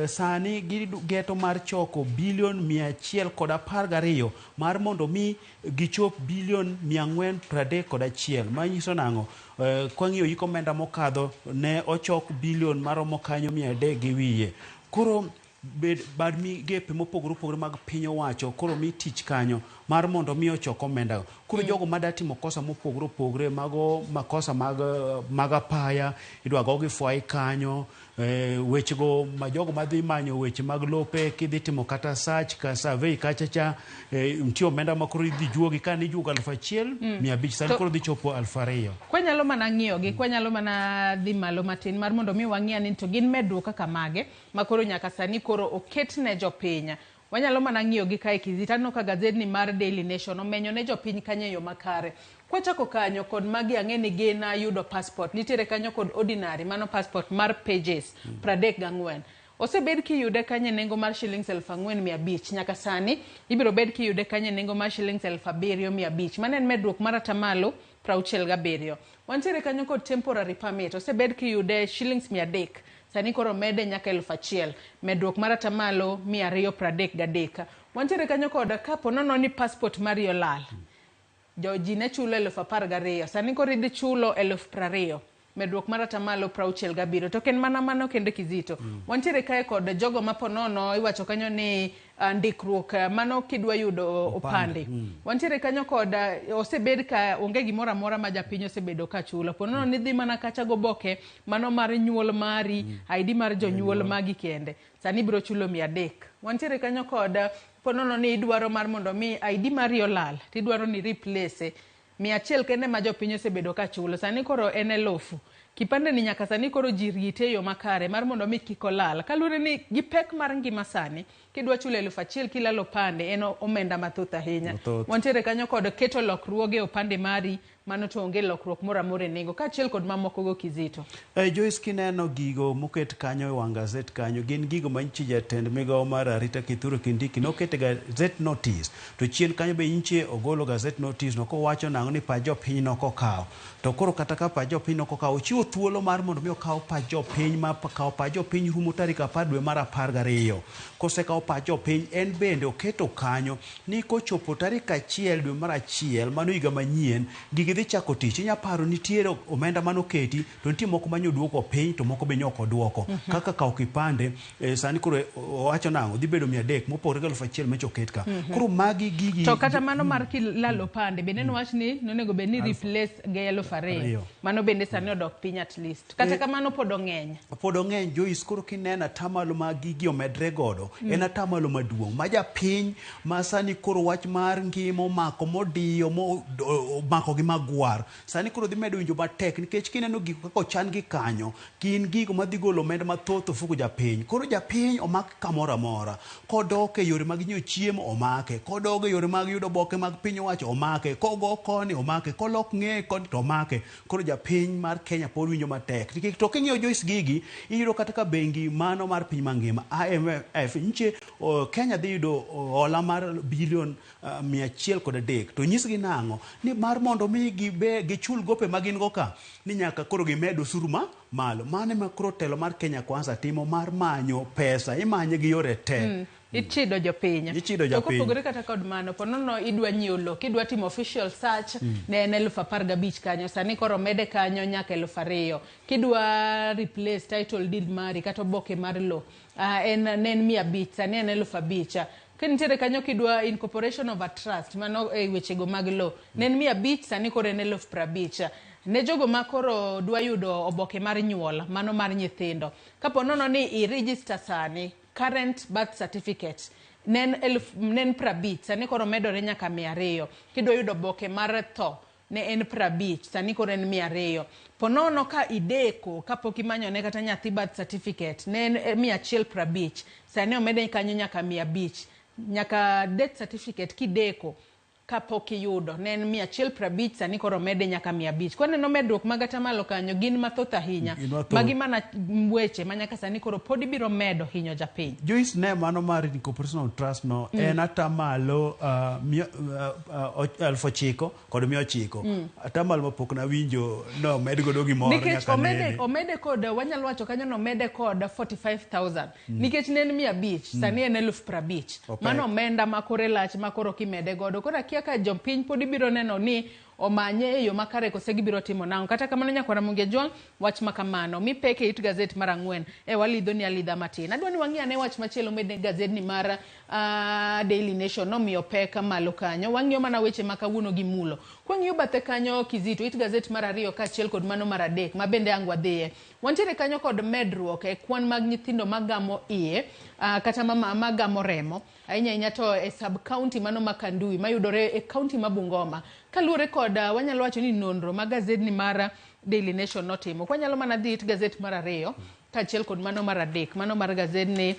sani gigeto mar choko bilion 112 mar mondo mi gichop bilion 431. Manyiso nang'o? Kwang'iyo yik omenda mokadho ne ochok bilion maromo kanyo 300 gi wiye. Koro bad migepe mopogore opogore mag piny owacho koro mi tich kanyo mar mondo mi ochok omenda. Koro jogo mada timo kosa mopogore opogore mago makosa mag apaya idwa gogi fwai kanyo, wechego ma jogo madhi manyo weche mag lope kidhi timo kata search ka survey kacha cha, nitie omenda ma koro idhi juogi ka nijuogo 1500 sani koro dhi chopo 2000. Kwanyalo mana ng'iyogi, kwanyalo mana dhi malo matin mar mondo mi wang'i ni to gin medruok kaka mage ma koro nyaka sani koro oket ne jopiny. Wanyalo mana ng'iyogi kae Kizito. Aneno ka gazetni mar Daily Nation omenyo ne jopiny kanyo e yo makare. Kwachako kanyo kod magi ang'e ni gin yudo passport. Nitiere kanyo kod ordinary, mano passport mar pages 34. Osebed kiyude kanyo e nengo mar shillings 4,500. Nyaka sani ibiro bed kiyude kanyo e nengo mar shillings 7,500. Mano en medruok mar atamalo 67. Wantiere kanyo kod temporary permit. Osebed kiyude shillings 300. Sani koro mede nyaka 1,000. Medruok mar atamalo 233. Wantiere kanyo kod kapo nono ni passport mari olal. Jo ji ne chulo 12,000. Sani koro idhi chulo 20,000. Medruok mar atamalo 67. To ok en mana mano kende Kizito. Wantiere kae kod jogo ma ponono iwacho kanyo ni ndikruok mano kidwa yudo opande. Wantiere kanyo kod osebed ka onge gimoro amora ma japiny osebedo ka chulo. Ponono ni dhi mana kacha goboke mano mar nyuol mari, ID mar jonyuol magi kende. Sani ibiro chulo 300. Wantiere kanyo kod ponono ni idwaro mar mondo mi ID mari olal, tidwaro ni replace 100 kende ma jopiny osebedo ka chulo. Sani koro en 1,000. Kipande ni nyaka sani koro ji rite e yo makare mar mondo mi kik olal. Kaluwore ni gi pek mar ngima sani, kidwa chulo 1,000 kilalo opande en omenda mathoth ahinya. Wantiere kanyo kod keto lokruoge e opande mari, mano to onge lokruok moro amora e nengo, kaachiel kod mamoko go Kizito. Joyce, kineno gigo moket kanyo e wang' gazet kanyo, gin gigo ma nyiche jatend migawo mar arita Kithure Kindiki noketo e gazet notice. To chien kanyo be nyiche ogolo gazet notice no kowacho nang'o ni pach jopiny nokokawo. To koro kata ka pach jopiny nokokawo, ochiwo thuolo mar mondo mi okaw pach jopiny ma kawo pach jopiny rumo tarik 10 dwe mar 12. Kosekawo pach jopiny, en bende oketo kanyo ni kochopo tarik 1 dwe mar 1 mano higa manyien, gigi dhi chako tich. Inya paro nitiere omenda manoketi to nitie moko ma nyoduoko piny to moko be nyok oduoko. Kaka kawo kipande, sani koro owacho nang'o dhi bedo 300 mopogore gi 1,000 manyocha oket ka. Koro magi gigi To kata mano mar kilalo opande bende nowach ni nonego bed ni replace gi 2,000. Mano bende sani odok piny at least. Kata kamano pod ong'eny. Pod ong'eny Joyce. Koro kineno atamalo ma gigi omedre godo, en atamalo maduong' ma japiny ma sani koro wach mar ngima omako modiyo omako gi magwar. Sani koro dhi medo winjo matek nikech kineno gigo kaka ochan gi kanyo, gin gigo madhi golo omenda mathoth ofuko japiny. Koro japiny omak kamoro amora. Kodok e yore mag nyiewo chiemo omake, kodok e yore mag yudo oboke mag piny owacho omake, kogo koni omake, kolok ng'eye koni to omake. Koro japiny mar Kenya pod winjo matek. Nikech to king'iyo Joyce gigi, iyudo kata ka bengi mano mar piny mangima IMF nyiche Kenya dhi yudo hola mar bilion 103. To nyisgi nang'o? Ni mar mondo mi gichul gope ma gin go ka, ni nyaka koro gimed osuru ma malo. Mano ema koro telo mar Kenya Kwanza timo mar manyo pesa, imanye gi yore te. Ichido jopiny. Ichido To jopiny. kopogore kata kod mano, ponono idwa nyiewo lo, kidwa timo official search, ne en 15,000 kanyo, sani koro omede kanyo nyaka 2,000. Kidwa replace title deed mari kata oboke mar lo, en ne en 500, sani en 5,000. Ka nitiere kanyo kidwa incorporation of a trust, mano e wechego mag lo, ne en 500, sani koro en 50,000. Ne jogo ma koro dwa yudo oboke mar nyuol, mano mar nyithindo, kapo nono ni i register sani, current birth certificate ne en 50, sani koro medore nyaka 200. Kidwa yudo oboke mar tho, ne en 50, sani koro en 200. Ponono ka ideko kapok imanyone kata nyathi birth certificate, ne en 150, sani omede kanyo nyaka 500. Nyaka death certificate kideko kapok iyudo ne en 150, sani koro omede nyaka 500. Kwaneno medruok mag atamalo kanyo gin mathoth ahinya. Gin mathoth. Magi mana weche ma nyaka sani koro pod ibiro medo hinyo japiny. Joyce, ne mano mar incorporation of trust no en atamalo 9,900. Atamalo mapok nawinjo no med godo gimoro Nikech nyaka omede, nene. omede kod wanyalo wacho kanyo no omede kod 45,000 nikech ne en 500, sani en 50,000. Opek. Mano omenda ma kore lach ma koro kimede godo. Koro akia ka jopiny pod ibiro neno ni omanye e yo makare kose gibiro timo nang'o. Kata kamano nyakwara Ramogi Ajwang', wach ma kamano mi pek e it gazet mar 4 e walidho ni alidha matin. Adwa ni wang'i ane wach machielo mede gazedni mar Daily Nation nomiyo pek malo kanyo. Wang'iyo mana weche ma kawuono gi mulo. Kwang'iyo bathe kanyo Kizito, it gazet mar 2 kaachiel kod mano mar 3 ma bende ang' wadhiye. Wantiere kanyo kod medruok e kwan mag nyithindo magamo iye, kata magamo remo. Ahinya ahinya to e sub county mano ma Kandui mayudore e county ma Bungoma. Kaluwore kod wanyalo wacho ni nonro ma gazedni mar Daily Nation notimo. Kwanyalo mana dhi it gazet mar 2 kaachiel kod mano mar 3, mano mar gazedni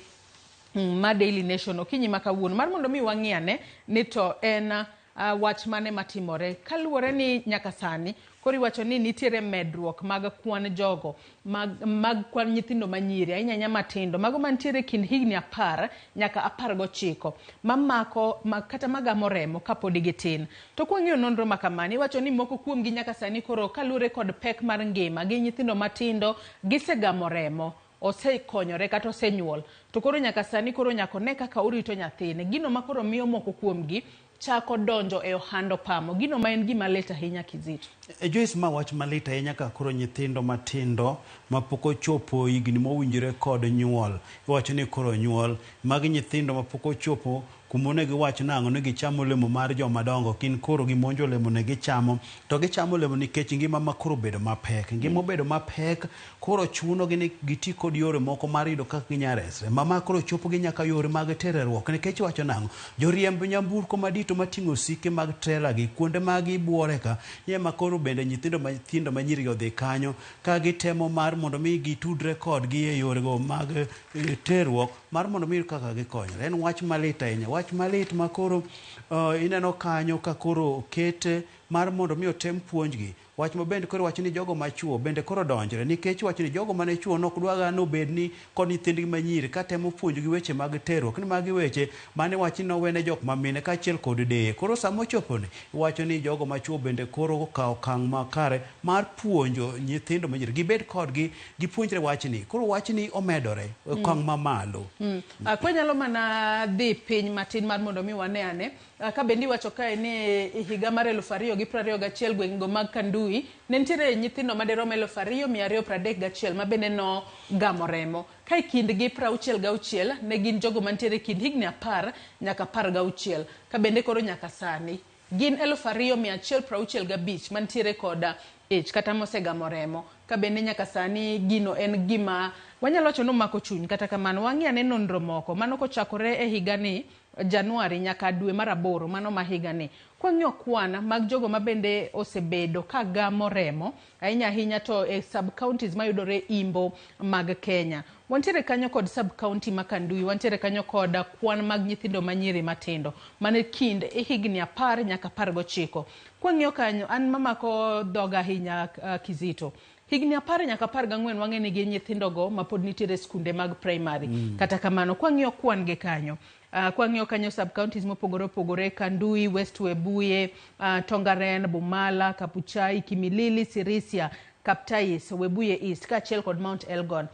ma Daily Nation okinyi ma kawuono mar mondo mi wang'i ane ni to en wach mane matimore. Kaluwore ni nyaka sani koro iwacho ni nitiere medruok mag kwan jogo mag kwan nyithindo manyiri ahinya ahinya matindo mago mantiere kind higni 10 nyaka 19 mamako kata magamo remo kapod gitin. To kwang'iyo nonro ma kamano iwacho ni moko kuomgi nyaka sani koro kaluwore kod pek mar ngima gi nyithindo matindo gisegamo remo, osekonyore kata osenyuol, to koro nyaka sani koro nyaka one kaka orito nyathine. Gino ma koro miyo moko kuomgi chako donjo e ohand opamo, gino ma en gima lit ahinya Kizito. Joyce, ma wach malit ahinya ka koro nyithindo matindo mapok ochopo higni mowinjore kod nyuol, iwacho ni koro nyuol, magi nyithindo mapok ochopo kuma onego iwach nang'o ni gichamo olemo mar joma dongo, gin koro gimonjo olemo ne gichamo, to gichamo olemo nikech ngima ma koro obedo mapek. Ngima obedo mapek, koro chunogi ni giti kod yore moko mar yudo kaka ginyalo resre. Mama koro chopo gi nyaka yore mag terruok, nikech iwacho nang'o, joriemb nyamburko madito mating'o osike mag trela gi kuonde ma gibuore ka, ni ema koro bende nyithindo matindo manyiri odhi kanyo ka gitemo mar mondo mi gitudre kodgi e yorego mag terruok mar mondo mi kaka gikonyre. En wach malit ahinya, wach malit ma koro ineno kanyo ka koro okete mar mondo mi otem puonjgi. Wach ma bende koro wacho ni jogo machuo bende koro donjre, nikech wacho ni jogo mane chuo nok dwaga nobed ni kod nyithindgi manyiri katemo puonjogi weche mag terruok, ni magi weche mane wach ni nowene jok mamine kaachiel kod deye. Koro sama ochopo ni iwacho ni jogo machuo bende koro okawo okang' makare mar puonjo nyithindo manyiri, gibed kodgi gipuonjre wachni. Koro wachni omedore okang' mamalo. Kwanyalo mana dhi piny matin mar mondo mi wane ane ka bende iwacho kae ni e higa mar 2021 gweng'go mag Kandui ne nitiere nyithindo madirom 2,231 ma bende nogamo remo, ka e kindgi 66 ne gin jogo mantiere e kind higni 10 nyaka 16, ka bende koro nyaka sani gin 2,165 mantiere kod ich kata mosegamo remo, ka bende nyaka sani gino en gima wanyalo wacho ni omako chuny. Kata kamano wang'i ane nonro moko mano kochakore e higani Januari nyaka dwe mar 8 mano ma higani, kwang'iyo kwan mag jogo ma bende osebedo ka gamo remo ahinya ahinya to e sub counties mayudore imbo mag Kenya, wantiere kanyo kod sub county ma Kandui, wantiere kanyo kod kwan mag nyithindo manyiri matindo mane kind higni 10 nyaka 19. Kwang'iyo kanyo an mamako dhoga ahinya Kizito, higni 10 nyaka 14 wang'e ni gin nyithindogo mapod nitiere skunde mag primary. Kata kamano kwang'iyo kwan gi kanyo, kwang'iyo kanyo sub counties mopogore opogore, Kandui, West Webuye, Tongaren, Bumala, Kabuchai, Kimilili, Sirisia, Kaptais, Webuye East kaachiel kod Mount Elgon.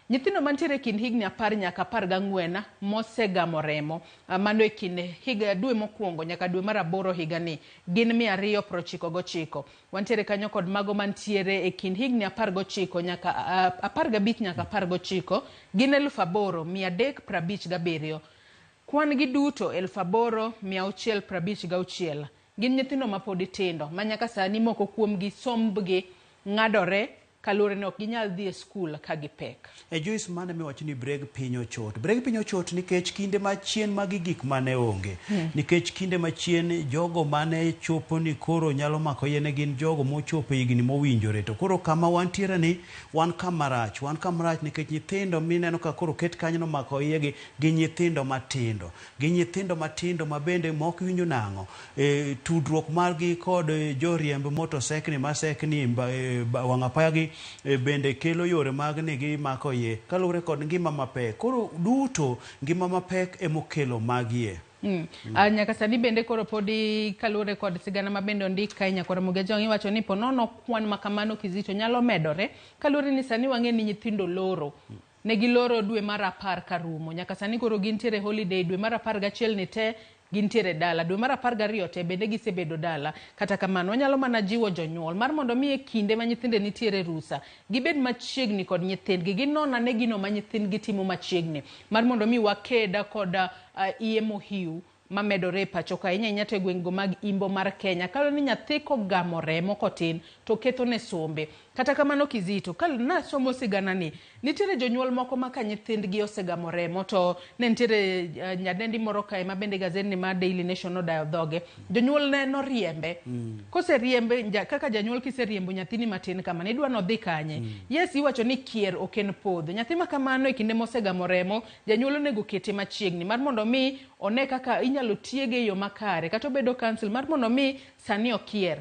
Nyithindo mantiere e kind higni 10 nyaka 14 mosegamo remo, mano e kind higa dwe mokwongo nyaka dwe mar aboro higani, gin 299. Wantiere kanyo kod mago mantiere e kind higni 19 nyaka 15 nyaka 19, gin 8,357. Kwan gi duto 8,656 gin nyithindo mapod tindo ma nyaka sani moko kuomgi sombgi ng'adore kaluwore ni ok ginyal dhi e skul ka gipek. E Joyce, mane miwacho ni breg piny ochot. Breg piny ochot nikech kinde machien magi gik mane onge. Nikech kinde machien jogo mane chopo ni koro nyalo mako yie ne gin jogo mochopo higni mowinjore. To koro kama wantiere ni wan kama rach. Wan kama rach nikech nyithindo mineno ka koro ket kanyo nomako iyegi gin nyithindo matindo. Gin nyithindo matindo ma bende mok winjo nang'o. Tudruok margi kod joriemb motosekni masekni wang' apaya gi bende kelo yore mag ni gimako iye kaluwore kod ngima mapek. Koro duto ngima mapek emokelo magie. Nyaka sani bende koro podi kaluwore kod sigana ma bende ondik kae Nyakwar Ramogi Ajwang' iwacho ni ponono kwan ma kamano Kizito nyalo medore kaluwore ni sani wang'e ni nyithindo loro. Ne giloro dwe mar 10 karumo. Nyaka sani koro gintiere holiday dwe mar 11 ni te gintiere dala. Dwe mar 12 te bende gisebedo dala. Kata kamano wanyalo mana jiwo jonyuol mar mondo mi e kinde ma nyithinde nitiere rusa gibed machiegni kod nyithindgi, ginon ane gino ma nyithindgi timo machiegni mar mondo mi wakeda kod iye mohiu mamedore e pacho ka, ahinya ahinya to e gwengego mag imbo mar Kenya. Kaluwore ni nyathi kogamo remo kotin to ketho ne sombe. Kata kamano Kizito, ka nasomo sigana ni, nitiere jonyuol moko ma ka nyithindgi osegamo remo to ne nitiere nyadendi moro kae ma bende gazetni mar Daily Nation nodayo dhoge. Jonyuol ne noriembe. Koseriembe, kaka janyuol kiseriembo nyathini matin kama, idwa nodhi kanye? Yes, iwacho ni kier ok en podho. Nyathi ma kamano e kinde mosegamo remo, janyuol onego kete machiegni mar mondo mi one kaka inyalo tiege e yo makare, kata obedo counsel mar mondo mi sani okier.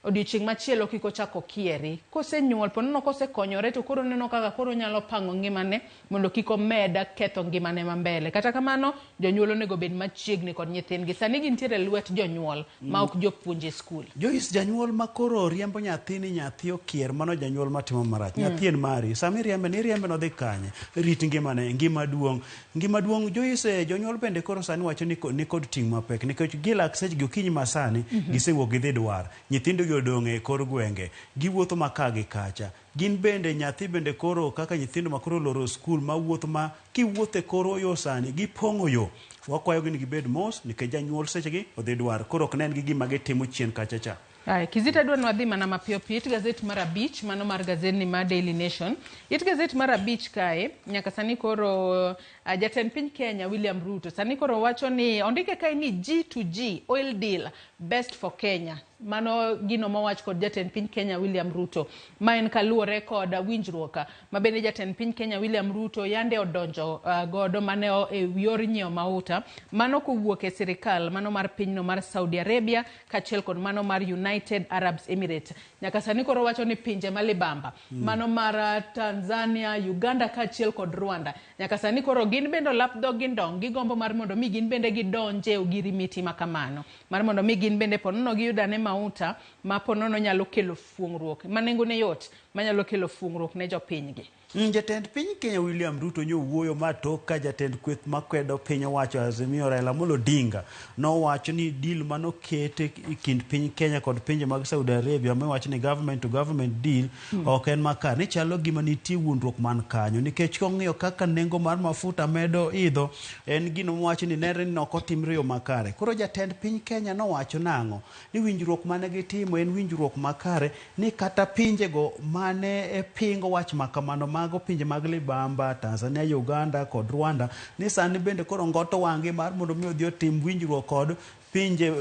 Odiochieng' machielo kik ochak okieri. Kosenyuol, ponono kosekonyore to koro oneno kaka koro onyalo pango ngimane mondo kik omed ketho ngimane ma mbele. Kata kamano, jonyuol onego bed machiegni kod nyithindgi. Sani gintiere e lwet jonyuol ma ok jopuonj e skul. Joyce, janyuol ma koro riembo nyathi ni nyathi okier, mano janyuol matimo marach. Nyathi en mari. Sama iriembe ni iriembe nodhi kanye? Rit ngimane, ngima duong'. Ngima duong' Joyce, jonyuol bende koro sani wacho ni ni kod ting' mapek nikech gilak sechegi okinyi masani gisewuok gidhi dwar. Nyithindo gi odong' e kor gwenge. Giwuotho ma ka gi kacha. Gin bende nyathi bende koro kaka nyithindo ma koro oloro skul mawuotho ma kiwuotho e kor yo sani gipong'o yo. Wakwayogi ni gibed mos nikech janyuol sechegi odhi dwar. Koro ok nen gi gima gitimo chien kacha cha. Aya, Kizito adwa ni wadhi mana mapiyo piyo. It gazet mar 5, mano mar gazetni mar Daily Nation. It gazet mar 5 kae, nyaka sani koro jatend piny Kenya William Ruto sani koro wacho ni ondike kae ni G to G oil deal best for Kenya. Mano gino mowach kod jatend piny Kenya William Ruto. Ma en kaluwore kod winjruok ma bende jatend piny Kenya William Ruto yande odonjo godo mane e yor nyiewo mauta. Mano kowuok e sirikal mano mar pinyno mar Saudi Arabia kaachiel kod mano mar United Arab Emirates. Nyaka sani koro wacho ni pinje ma libamba mano mar Tanzania, Uganda kaachiel kod Rwanda. Nyaka sani koro gin bende olap dhog gi ndong' gigombo mar mondo mi gin bende gidonje e ogirimiti ma kamano. Mar mondo mi gin bende ponono giyud ane mauta ma ponono nyalo kelo fuong'ruok ma nengone yot manyalo kelo fuong'ruok ne jopinygi. Jatend piny Kenya William Ruto nyo wuoyo ma tok ka jatend kweth makwedo piny owacho Azimio Raila Amolo Odinga nowacho ni deal manoket e kind piny Kenya kod pinje mag Saudi Arabia miwacho ni government to government deal ok en makare, ni chalo gima nitie wuondruok man kanyo nikech kong'iyo kaka nengo mar mafuta medo idho en gino mowacho ni nenre ni ok otimre e yo makare. Koro jatend piny Kenya nowacho nang'o? Ni winjruok mane gitimo en winjruok makare, ni kata pinjego mane pingo wach makamano mago pinje mag libamba, Tanzania, Uganda kod Rwanda, ni sani bende koro ngoto wang'gi mar mondo mi odhi otim winjruok kod pinje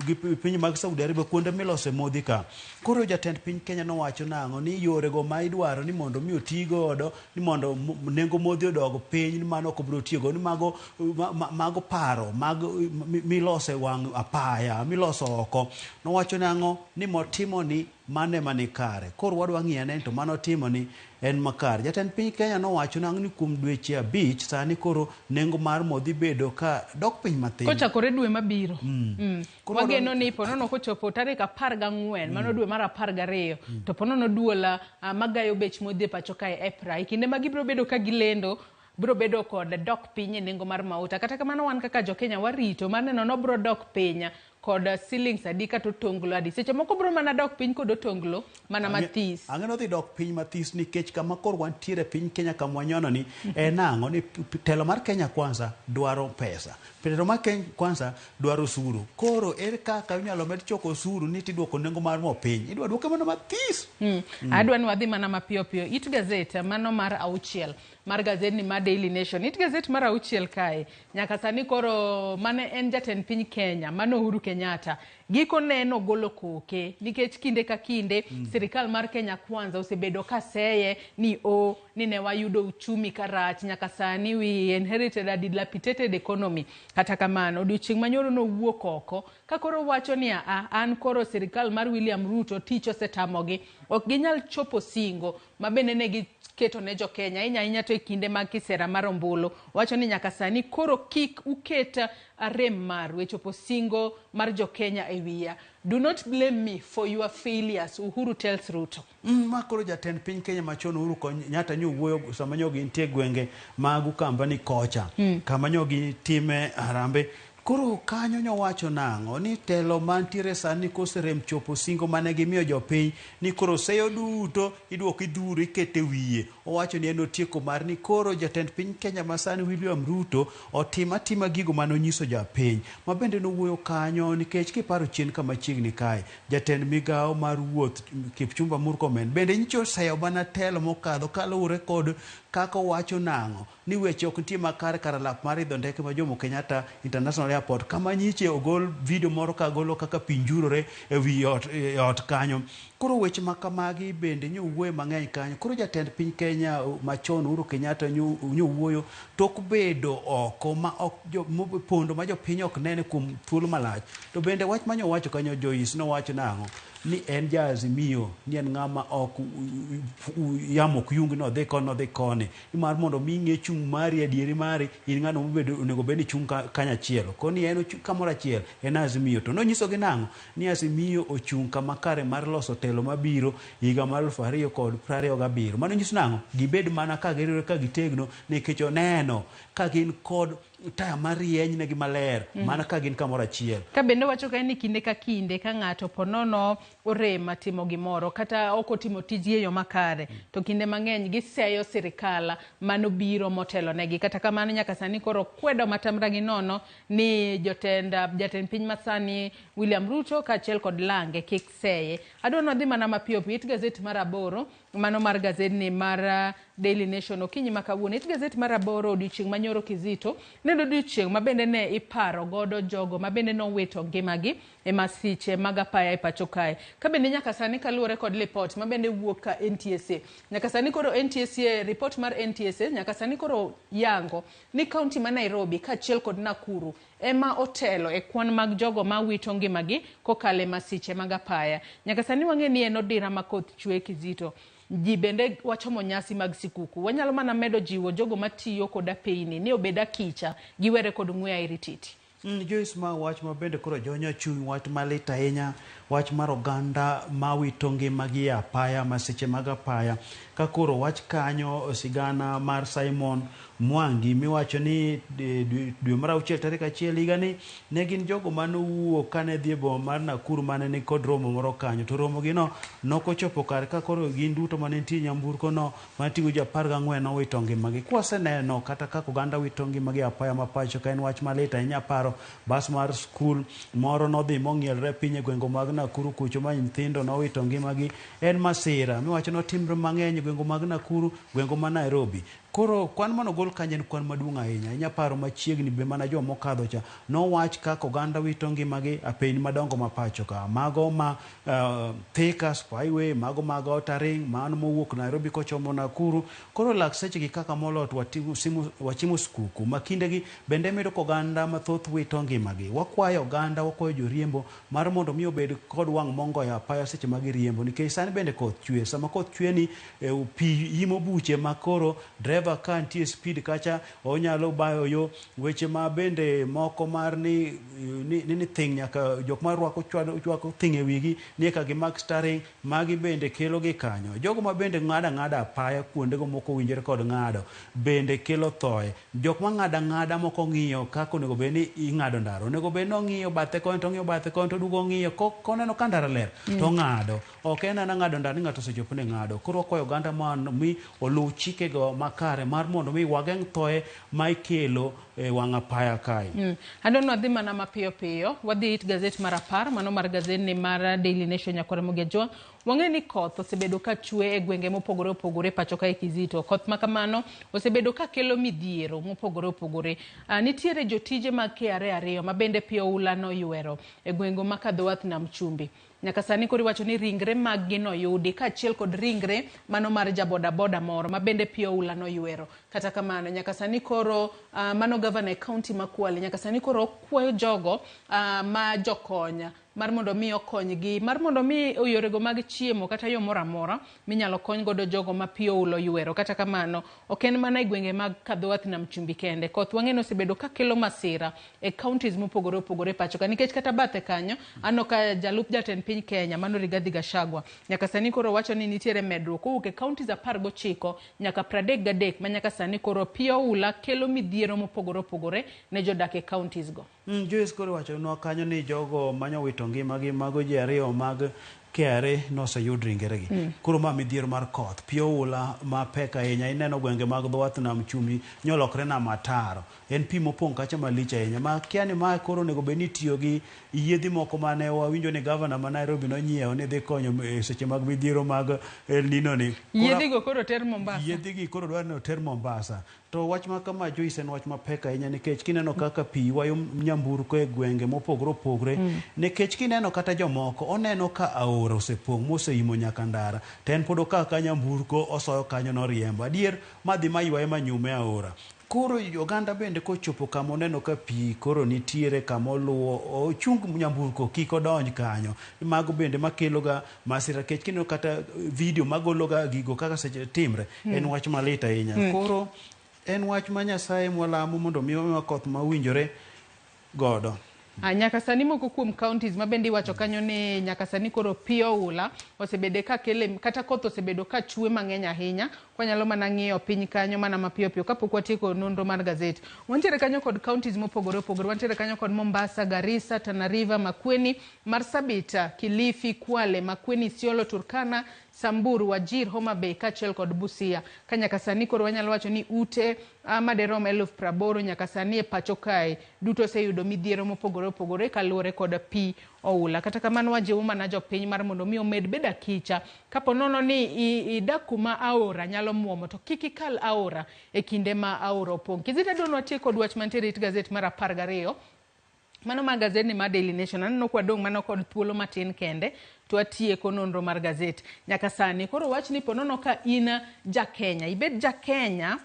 gi pinje mag Saudi Arabia kuonde milose modhi ka. Koro jatend piny Kenya nowacho nang'o? Ni yorego ma idwaro ni mondo mi oti godo ni mondo nengo modhi odog piny ni mano ok obiro tiyogo, ni mago, mago paro mag milose wang' apaya miloso oko. Nowacho nang'o? Ni motimo ni mano ema ni kare. Koro wadwa ng'iyo ane ni to mano otimo ni en makare. Jatend piny Kenya nowacho nang'o ni kuom dweche abich sani koro nengo mar mo dhi bedo ka dok piny mathin. Kochakore dwe mabiro. Koro Wageno ni ponono kochopo tarik 14, mano dwe mar 12, to ponono duol magayo bech modhi e pacho kae EPRA. E kinde ma gibiro bedo ka gilendo, biro bedo kod dok piny e nengo mar mauta. Kata kamano wan kaka jo-Kenya warito mar neno nobiro dok piny kod silings adi kata otonglo adi. Seche moko biro mana dok piny kod otonglo mana mathis. Ang'e nodhi dok piny mathis nikech kama koro wantiere piny Kenya kama wanyono ni en ang'o ni telo mar Kenya Kwanza dwaro pesa. Telo mar Kenya Kwanza dwaro osuru. Koro ere kaka inyalo med choko osuru ni tiduoko nengo mar mo piny? Idwa duoke mana mathis. Adwa ni wadhi mana mapiyo piyo. It gazet mano mar 6 mar gazet ni mar Daily Nation. It gazet mar 6 kae. Nyaka sani koro mane en jatend piny Kenya, mano Uhuru Kenyatta. Giko neno golo koke nikech kinde ka kinde sirikal mar Kenya Kwanza osebedo ka seye ni o ni ne wayudo uchumi karach nyaka sani we inherited a dilapidated economy. Kata kamano odiochieng' manyoro nowuok oko ka koro wacho ni a an koro sirikal mar William Ruto tich osetamogi ok ginyal chopo singo ma bende ne giketo ne jo Kenya ahinya ahinya to e kinde mag kisera mar ombulu. Wacho ni nyaka sani koro kik uket rem maru e chopo singo mar jo Kenya e wiya. Do not blame me for your failures, Uhuru tells Ruto. Ma koro jatend piny Kenya machon Uhuru Kenyatta nyowuoyo sama nyo gintie gwenge mag Ukambani kocha. Kama nyo gitime harambe. Koro kanyo nyowacho nang'o ni telo mantiere sani koserem chopo singo mane gimiyo jopiny ni koro seyo duto iduoko idhuro ikete wiye. Owacho ni en otieko mar ni koro jatend piny Kenya masani William Ruto otim atima gigo mane onyiso jopiny. Ma bende nowuoyo kanyo nikech kiparo chien kama chiegni kae jatend migawo mar wuoth Kipchumba Murkomen bende nyicho oseyo mana telo mokadho kaluwore kod kaka owacho nang'o ni weche ok nitie makare kar alap mar idho ndeke ma Jomo Kenyatta International Airport kama nyiche ogol video moro ka golo kaka pi njurore e wi ot, e ot kanyo. Koro weche ma kamagi bende nyowuoyo mang'eny kanyo. Koro jatend piny Kenya machon Uhuru Kenyatta nyowuoyo tok bedo oko ma ok jo, pondo ma jopiny ok nene kuom thuolo malach. To bende wach manyowacho kanyo Joyce nowacho nang'o ni en ja Azimio ni en ng'ama ok yamo ok yung ni odhi koni odhi koni nimar mondo mi ing'e chung' mari adieri mari in ng'ano mobedo onego bed ni chung' kanyachiel koni en ochung' kamoro achiel en Azimio to nonyisogi nang'o ni Azimio ochung' kama kare mar loso telo mabiro higa mar 2027. Mano nyiso nang'o gibed mana ka giriwore ka gitegno nikech oneno ka gin kod taya marieny negi maler mana ka gin kamoro achiel. Ka bende wacho ka ni kinde ka kinde ka ng'ato ponono orem timo gimoro kata ok otimo tijgi e yo makare to kinde mang'eny giseyo sirikal mano biro motelo negi. Kata kamano nyaka sani koro kwedo matamra gi nono ni jatend piny masani William Ruto kaachiel kod lange kik seye. Adwa ni wadhi mana mapiyo piyo it gazet mar 8 mano mar gazet ni mar Daily Nation okinyi ma kawuono. It gazet mar 8 odiochieng' manyoro Kizito ne odiochieng' ma bende ne iparo godo jogo ma bende nowito ngimagi e masiche mag apaya e pacho kae. Ka bende nyaka sani kaluwore kod lipot ma bende wuok ka NTSA. Nyaka sani koro NTSA, report mar NTSA nyaka sani koro yango ni kaunti ma Nairobi kaachiel kod Nakuru ema otelo e kwan mag jogo ma wito ngimagi kokalo e masiche mag apaya. Nyaka sani wang'e ni en odira ma koth chwe Kizito. Ji bende wachomo nyasi mag sikuku. Wanyalo mana medo jiwo jogo matiyo kod apeyni ni obed akicha giwere kod ng'we airititi. Joyce, ma wach ma bende koro jonyo chuny, wach malit ahinya, wach mar oganda ma wito ngimagi e apaya, masiche mag apaya. Ka koro wach kanyo sigana mar Simon Mwangi miwacho ni dwe mar 6 tarik 1 higani ne gin jogo manowuok kane dhi e boma mar Nakuru mane ni kod romo moro kanyo to romo gino nokochopo kare ka koro gin duto mane nitie nyamburko no mane ting'o ji 14 nowito ngimagi. Kwaseneno kata kaka oganda wito ngimagi e apaya ma pacho ka en wach malit ahinya. Paro bas mar skul moro nodhi mong'ielre piny e gwenge mag Nakuru kucho ma nyithindo nowito ngimagi. En masira miwacho notimre mang'eny e gwenge mag Nakuru, gwenge ma Nairobi. Koro kwan manogol kanyo en kwan maduong' ahinya. Inya paro machiegni be mana joma mokadho cha nowach kaka oganda wito ngimagi apeyni madongo ma pacho ka. Mago ma Thika, Spyway, mago mag Outer Ring, mano mowuok Nairobi kochomo Nakuru. Koro lakseche gi kaka moloyo to wachimo skuku ma kindegi bende miyudo ka oganda mathoth wito ngimagi. Wakwayo oganda, wakwayo joriembo mar mondo mi obed kod wang' mongoyo apaya seche ma giriembo nikech sani bende koth chwe. Sama koth chwe ni pi imo buche ma koro driver ka nitie speed kacha onyalo bayo yo. Weche ma bende moko mar ni thing' nyaka jok ma rwako chwako thing' e wigi ni eka gimak steering, magi bende kelo gi kanyo. Jogo ma bende ng'ado ang'ada apaya kuondego mok owinjore kod ng'ado bende kelo thoe. Jok ma ng'ado ang'ada mok ong'iyo kaka onego bed ni ing'ado ndara. Onego bed ni ong'iyo bathe koni to ong'iyo bathe koni to oduogo ong'iyo koneno ka ndara ler to ong'ado. Ok en ana ng'ado ndara ni ng'ato osechopo ni ng'ado. Koro wakwayo oganda mondo mi oluw chikego makare mar mondo mi wageng' thoe ma ikelo e wang' apaya kae. Adwa wadhi mana mapiyo piyo. Wadhi it gazet mar 10, mano mar gazet ni mar Daily Nation Nyakwar Ramogi Ajwang'. Wang'eyo ni koth osebedo ka chwe e gwenge mopogore opogore pacho kae Kizito. Koth ma kamano osebedo ka kelo midhiero mopogore opogore. Nitiere jotije mag KRA 2 ma bende pi oula noywero e gwenge ma kadho wath Nam Chumbi. Nyaka sani koro iwacho ni ringre mag gi noyudi kaachiel kod ringre mano mar jabodaboda moro ma bende pi oula noywero. Kata kamano nyaka sani koro mano gavana e county ma Kwale nyaka sani koro okwayo jogo ma jokony mar mondo mi okonygi, mar mondo mi yorego mag chiemo kata yo moro amora minyalo kony godo jogo ma pi oula oywero. Kata kamano ok en mana e gwenge mag Kadhowath Nam Chumbi kende. Koth wang'e ni osebedo ka kelo masira e counties mopogore opogore pacho ka, nikech kata bathe kanyo aneno ka jalup jatend piny Kenya mano Rigathi Gachagua nyaka sani koro wacho ni nitiere medruok kowuok e counties 19 nyaka 33 ma nyaka sani koro pi oula kelo midhiero mopogore opogore ne jodak e counties go. Joyce koro wachonwa kanyo ni jogo manyo wito ngimagi mago ji 2 mag KRA noseyud ringregi. Koro ma midhiero mar koth, pi oula mapek ahinya. Ineno gwenge mag dho wath Nam Chumbi nyolokre nam ataro. En pi mopong' kacha malich ahinya. Ma kia ni ma koro onego bed ni itiyo gi yiedhi moko mane wawinjo ni gavana ma Nairobi nonyiewo ni dhi konyo e seche mag midhiero mag El Nino ni. Yiedhi go koro ter Mombasa. Yiedhi gi koro dwaro ni oter Mombasa. To wach ma kama Joyce en wach mapek ahinya nikech kineno kaka pi ywayo nyamburko e gwenge mopogore opogore. Nikech kineno kata jomoko oneno ka aora osepong' moseimo nyaka ndara to en pod okawo ka nyamburko osoyo kanyo noriembo. Adier madhi maywaye manyume aora. Koro oganda bende kochopo kama oneno ka pi koro nitiere kama oluwo, ochung nyamburko kik odonj kanyo. Mago bende makeloga masira nikech kineno kata video magologa gigo kaka seche timre en wach malit ahinya. Koro en wach ma Nyasaye mwalamo mondo mi omiwa koth mawinjore godo. Nyaka sani moko kuom counties ma bende iwacho kanyo ni nyaka sani koro pi oula osebedo ka kele kata koth osebedo ka chwe mang'eny ahinya. Kwanyalo mana ng'iyo piny kanyo mana mapiyo piyo kapok watieko nonro mar gazet. Wantiere kanyo kod counties mopogore opogore. Wantiere kanyo kod Mombasa, Garissa, Tana River, Makueni, Marsabit, Kilifi, Kwale, Makueni, Isiolo, Turkana, Samburu, Wajir, Homa Bay kaachiel kod Busia. Ka nyaka sani koro wanyalo wacho ni ute maderom 80,000 nyaka sani e pacho kae duto oseyudo midhiero mopogore opogore kaluwore kod pi oula. Kata kamano wajiwo mana jopiny mar mondo mi omed bedo akicha. Kapo nono ni idak kuma aora nyalo muomo to kik ikal aora e kinde ma aora opong'. Kizito adwa ni watiek kod wach mantiere it gazet mar 12. Mano mar gazet ni mar Daily Nation. Aneno kwa dong' mana kod thuolo matin kende to watieko nonro mar gazet nyaka sani. Koro wach ni ponono ka in ja Kenya, ibed ja Kenya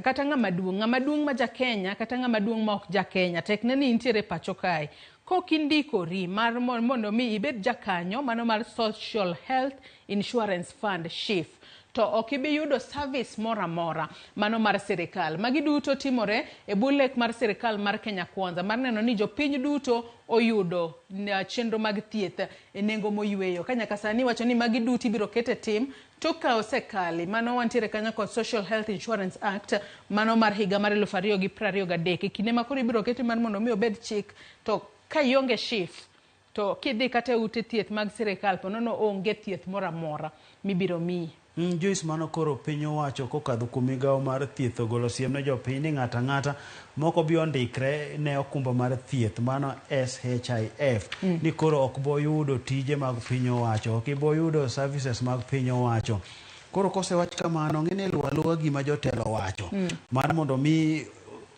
kata ng'ama duong', ng'ama duong' ma ja Kenya kata ng'ama duong' ma ok ja Kenya, tek ne ni intiere pacho kae. Kok indikori mar mondo mi ibed jakanyo mano mar Social Health Insurance Fund SHIF, to ok ibi yudo service moro amora mano mar sirikal. Magi duto timore e bwo lek mar sirikal mar Kenya Kwanza mar neno ni jopiny duto oyudo chenro mag thieth e nengo moyweyo. Ka nyaka sani wacho ni magi duto ibiro ket e tim tok ka osekali. Mano wantiere kanyo kod Social Health Insurance Act mano mar higa mar 2023. E kinde ma koro ibiro kete mar mondo mi obed chik, to ka ionge SHIF to kidhi kata e ute thieth mag sirikal to nono onge thieth moro amora mibiro miyi. Joyce, mano koro piny owacho kokadho kuom migawo mar thieth ogolo siem ne jopiny ni ng'ato ang'ata moko bi ondikre ne okumba mar thieth mano SHIF ni koro ok bo yudo tije mag piny owacho, ok ibo yudo services mag piny owacho. Koro kosewach kamano, ng'e ni luwo aluwa gima jotelo wacho mar mondo mi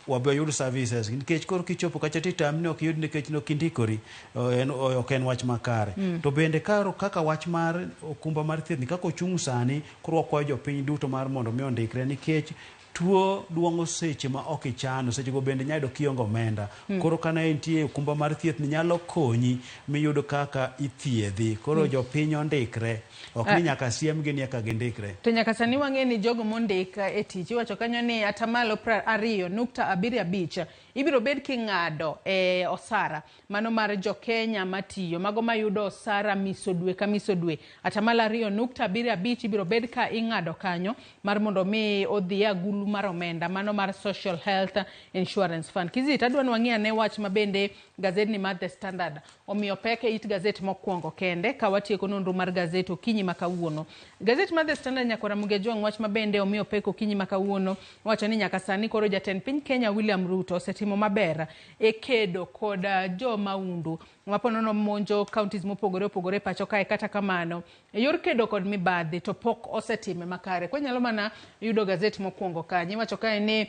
wabe wayud services, nikech koro kichopo kacha titami ni ok iyud nikech ne ok indikori, en ok en wach makare. To bende karo kaka wach mar okumba mar thieth ni kaka ochung' sani, koro wakwayo jopiny duto mar mondo mi ondikre, nikech tuo duong'o seche ma ok ichano, seche go bende nyalo yudo kionge omenda. Koro kana entie okumba mar thieth ni nyalo konyi miyud kaka ithiedhi. Koro jopiny ondikre, ok ni nyaka siemgi ni eka gindikre. To nyaka sani wang'e ni jogo mondik e tich iwacho kanyo ni atamalo 20.75 ibiro bed king'ado e osara mano mar jo Kenya matiyo, mago mayudo osara miso dwe ka miso dwe, 2.75% ibiro bed ka ing'ado kanyo mar mondo mi odhi e agulu mar omenda mano mar Social Health Insurance Fund. Kizito, adwa ni wang'i ane wach ma bende gazedni mar The Standard omiyo pek e it gazet mokwongo kende ka watieko nonro mar gazet okinyi ma kawuono. Gazet mar The Standard, nyakwara Muge Jwang', wach ma bende omiyo pek okinyi ma kawuono wacho ni nyaka sani koro jatend piny Kenya William Ruto osetimo maber e kedo kod jo maundu maponono monjo counties mopogore opogore pacho kae. Kata kamano, e yor kedo kod mibadhi to pok osetime makare. Kwanyalo mana yudo gazet mokwongo kanyo, iwacho kae ni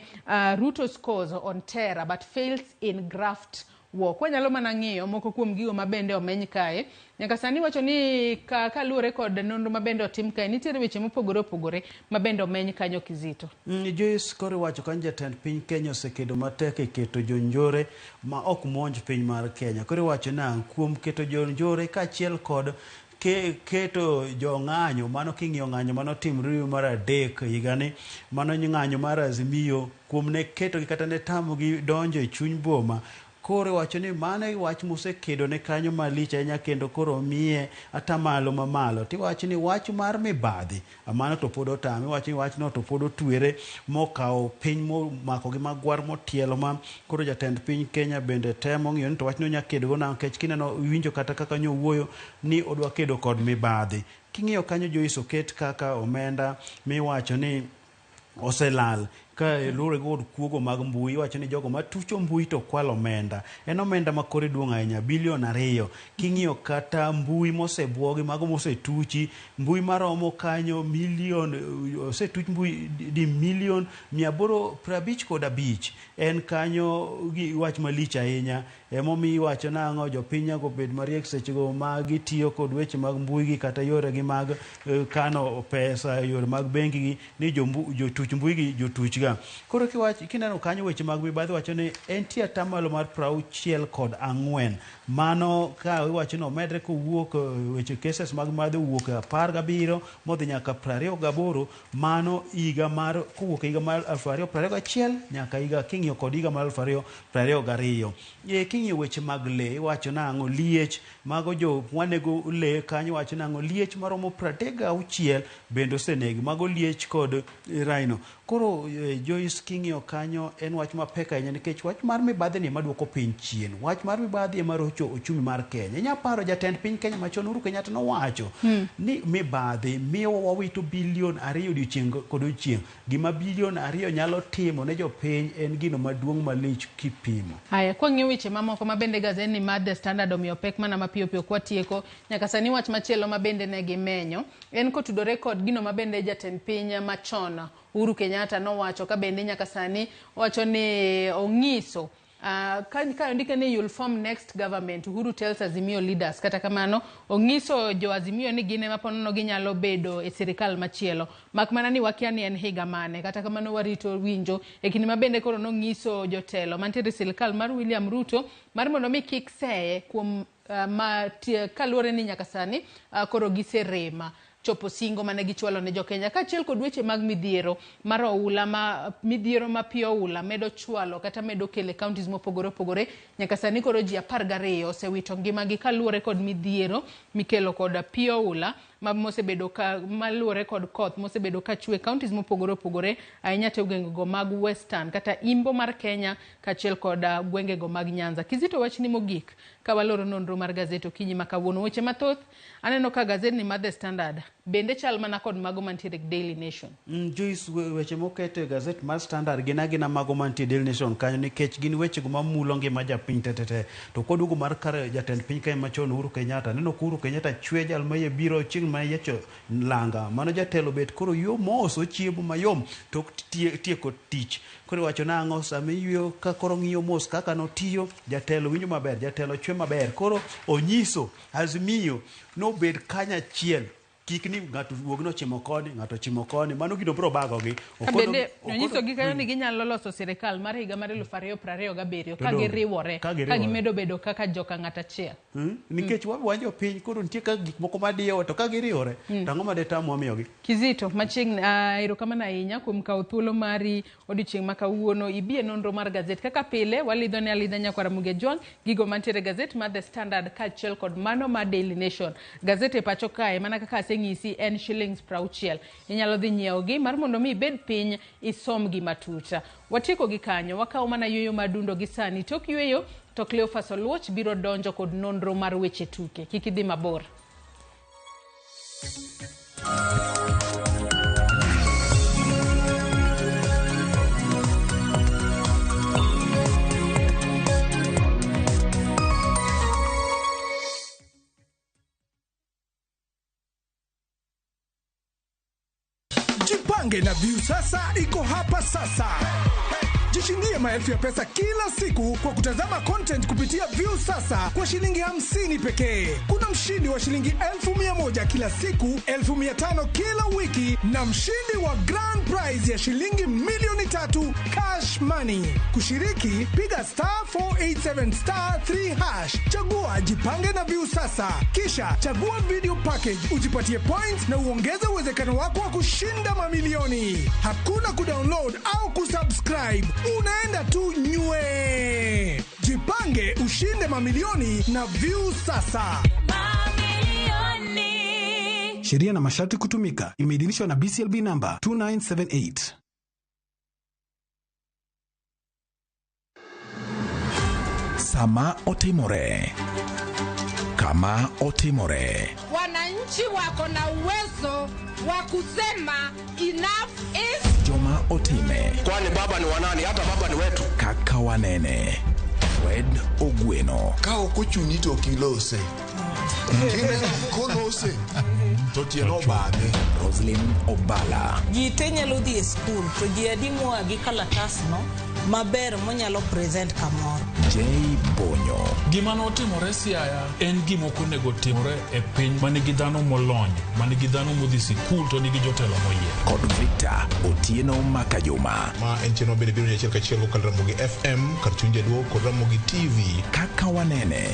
Ruto scores on terror but fails in graft war. Kwanyalo mana ng'iyo moko kuom gigo mabende omeny kae nyaka sani, wacho ni ka kaluwore kod nonro mabende otim kae, nitiere weche mopogore opogore mabende omeny kanyo, Kizito. Joyce, koro iwacho kanyo jatend piny Kenya osekedo matek e keto jonjore ma ok monj piny mar Kenya. Koro iwacho nang' kuom keto jonjore kaachiel kod keto jong'anyo mano, king'iyo ng'anyo manotimre dwe mar adek higani, mano ng'anyo mar Azimio, kuom ne ketogi kata ne tamogi donjo e chuny boma. Koro iwacho ni mano e wach mosekedo ne kanyo malich ahinya, kendo koro miye atamalo mamalo. Tiwacho ni wach mar mibadhi mano to pod otame. Iwacho ni wachno to pod otwere mokawo piny momako gi magwar motielo, ma koro jatend piny Kenya bende temo ng'iyo ni to wachno onya kedo go nang'o, nikech kineno iwinjo kata kaka nyowuoyo ni odwa kedo kod mibadhi. King'iyo kanyo, Joyce, oket kaka omenda miwacho ni oselal ka luwore kod kuogo mag mbui. Iwacho ni jogo matucho mbui to kwalo omenda, en omenda ma kore duong' ahinya, bilion 2. King'iyo kata mbui mosebuogi, mago mosetuchi mbui maromo kanyo milion, osetuch mbui di milion 855, en kanyo gi wach malich ahinya. Emomiyo iwacho nang'o, jopiny nyaka obed mariek sechego ma gitiyo kod weche mag mbui gi kata yoregi mag kano pesa, yore mag bengi gi, ni jotuch mbui gi jotuch ga. Koro kineno kanyo weche mag mibadhi, wacho ni entie atamalo mar 64, mano ka iwacho ni omedre kowuok weche cases mag mibadhi owuok e 17 modhi nyaka 28, mano higa mar kowuok e higa mar 2021 nyaka higa king'iyo kod higa mar 2022. King'iyo weche mag lee, iwacho nang'o, liech mago jo wanego lee kanyo, iwacho nang'o, liech maromo 36 bende osenegi, mago liech kod rhino. Koro Joyce, king'iyo kanyo en wach mapek ahinya, nikech wach mar mibadhi ni ema duoko piny chien. Wach mar mibadhi ema rocho ochumi mar Kenya. Inya paro jatend piny Kenya machon Uhuru Kenyatta nowacho ni mibadhi miyo wawito bilion 2 odiochieng' kod odiochieng'. Gima bilion 2 nyalo timo ne jopiny en gino maduong' malich kipimo. Haya, kwang'iyo weche mamoko ma bende gazeti mar The Standard omiyo pek mana mapiyo piyo kwatieko, nyaka sani wach machielo ma bende ne gimenyo en kotudore kod gino ma bende jatend piny machon Uhuru Kenyatta nowacho, ka bende nyaka sani wacho ni ong'iso ka ondike ni "You'll form next government, Uhuru tells Azimio leaders." Kata kamano, ong'iso jo Azimio ni gin ema ponono ginyalo bedo e sirikal machielo, mak mana ni wakia ni en higa mane. Kata kamano, warito winjo e kinde ma bende koro nong'iso jotelo mantiere e sirikal mar William Ruto mar mondo mi kik seye kuom ma kaluwore ni nyaka sani koro giserema chopo singo mane gichwalo ne jokenya, kaachiel kod weche mag midhiero mar oula, ma midhiero ma pi oula medo chwalo kata medo kelo e counties mopogore opogore. Nyaka sani koro ji 12 osewito ngimagi kaluwore kod midhiero mikelo kod pi oula ma mosebedo ka maluwore kod koth mosebedo ka chwe counties mopogore opogore, ahinya to gwengego mag Western kata Imbo mar Kenya, kaachiel kod gwengego mag Nyanza. Kizito, wachni mogik ka waloro nonro mar gazet okinyi ma kawuono. Weche mathoth aneno ka gazetni mar The Standard bende chal mana kod mago mantiere e Daily Nation. Joyce, weche moket e gazet mar Standard gin agina mago mantie e Daily Nation kanyo, nikech gin wechego mamulo ngima japiny tetete. To koduogo mar kar jatend piny kae machon Uhuru Kenyatta, aneno ka Uhuru Kenyatta chwe jal ma iye biro chieng' ma yacho langa mano jatelo bet koro yo mos ochiemo mayom tok tieko tich. Koro iwacho nang'o sama iyweyo ka koro ng'iyo mos kaka notiyo jatelo winjo maber jatelo chwe maber koro onyiso Azimio nobed kanyachiel kik ni ng'ato wuog nochimo koni ng'ato ochimo koni mano gino biro bagogi. Bende nonyisogi kanyo ni ginyalo loso sirikal mar higa mar 2027 ka giriwore ka gimedo bedo kaka joka ng'at achiel. Nikech wan jopiny koro nitie kaka gik moko madiyowa to ka giriwore to ang'o madetamwa miyogi. Kizito machiegni erokamano ahinya kuom kawo thuolo mari odiochieng' ma kawuono ibi e nonro mar gazet. Kaka pile walidho ne alidha nyakwar Ramogi Ajwang' gigo mantiere e gazet mar The Standard kaachiel kod mano mar Daily Nation. Gazet e pacho kae mana kaka aseng'isi en shillings 60. Inyalo dhi nyiewogi mar mondo mi ibed piny isomgi matut. Watieko gi kanyo wakawo mana yueyo madundo gi sani. Tok yueyo to Cleophas Oluoch biro donjo kod nonro mar weche tuke. Kik idhi mabor. Jipange na Viusasa iko hapa sasa. Jishindie maelfu ya pesa kila siku kwa kutazama content kupitia Viusasa kwa shilingi 50 pekee. Kuna mshindi wa shilingi 1,100 kila siku, 500 kila wiki na mshindi wa grand prize ya shilingi 3,000,000 cash money. Kushiriki, piga star 487 star 3#. Chagua Jipange na Viusasa. Kisha chagua video package, ujipatie points na uongeze uwezekano wako wa kushinda mamilioni. Hakuna kudownload au kusubscribe. Unaenda tu nywe. Jipange ushinde mamilioni na Viusasa. Mamilioni. Sheria na masharti kutumika. Imeidhinishwa na BCLB number 2978. Sama otimore. Kama otimore. Wananchi wako na uwezo wa kusema enough is. Joma otime. Kwani baba ni wanani? Hata baba ni wetu. Kaka wanene. Fred Ogweno. Ka ok ochuni to ok ilose. Kolose to tiende obadhe. Roslyn Obala. Ji te nyalo dhi e skul to ji adi moa gi kalatasno maber monyalo present kamoro. J Bonyo. Gima notimore Siaya en gima ok onego timore e piny manigi dhano molony, manigi dhano modhi sikul to nigi jotelo moyier. Kod Victor Otieno Makajuma. Ma en chenro mabende biro achiel kachiel kokalo Ramogi FM kar chuny jaluo kod Ramogi TV. Kaka wanene.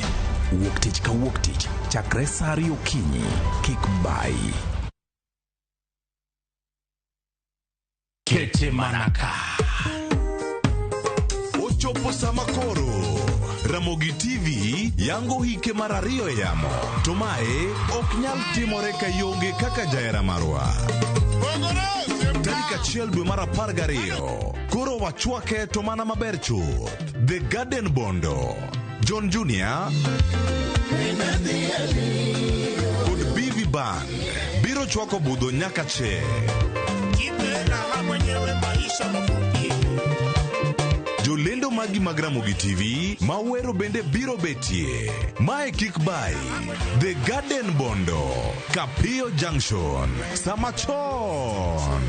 Wuok tich ka wuok tich chakre saa 2 okinyi. Kik bai. Kete manaka. Ochopo sama koro Ramogi TV yango hike mar 2 e yamo. To mae ok nyal timore ka ionge kaka jahera marwa. Tarik 1 dwe mar 12 koro wachwake to mana maber chuth. The Garden Bondo, John Junior kod BV Band biro chwako budho nyaka che. Jolendo magi mag Ramogi TV mawero bende biro betie. Mae kik bai. The Garden Bondo, Kapio Junction, sama chon.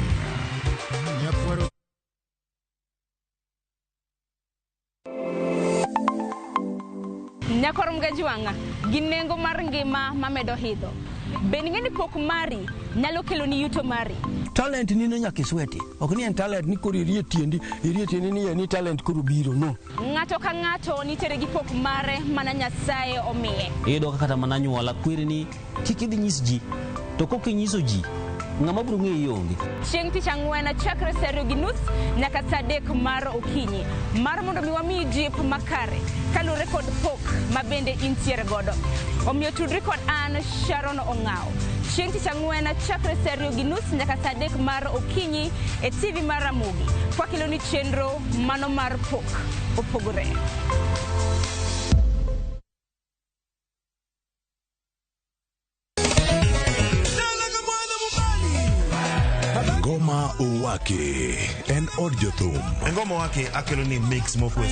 Nyakwar Mgajwang'a gi nengo mar ngima mamedo hidho. Bende ing'e ni pok mari nyalo keloni yuto mari. Talent ni no nyaka isweti. Ok ni en talent ni koro irie tiendi ni ni talent koro biro no. Ng'ato ka ng'ato nitiere gi pok mare mana Nyasaye omiye. Iyudo kaka kata mana anyuola kweri ni kik idhi nyis ji. To kok inyiso ji, ng'ama biro ng'eyi onge. Chieng' tich ang'wen chakre saa 2:30 nyaka saa 3 mar okinyi. Mar mondo mi wamiyi jip makare kaluwore kod pok ma bende intiere godo. Omiyo tudri kod an Sharon Ong'aw. Chieng' tich ang'wen chakre saa 2:30 nyaka saa 3 mar okinyi e TV mar Ramogi. Kwakeloni chenro mano mar pok opogore. Ngoma Owake en od jothum. Ngoma Owake akelo ni mix mokwe.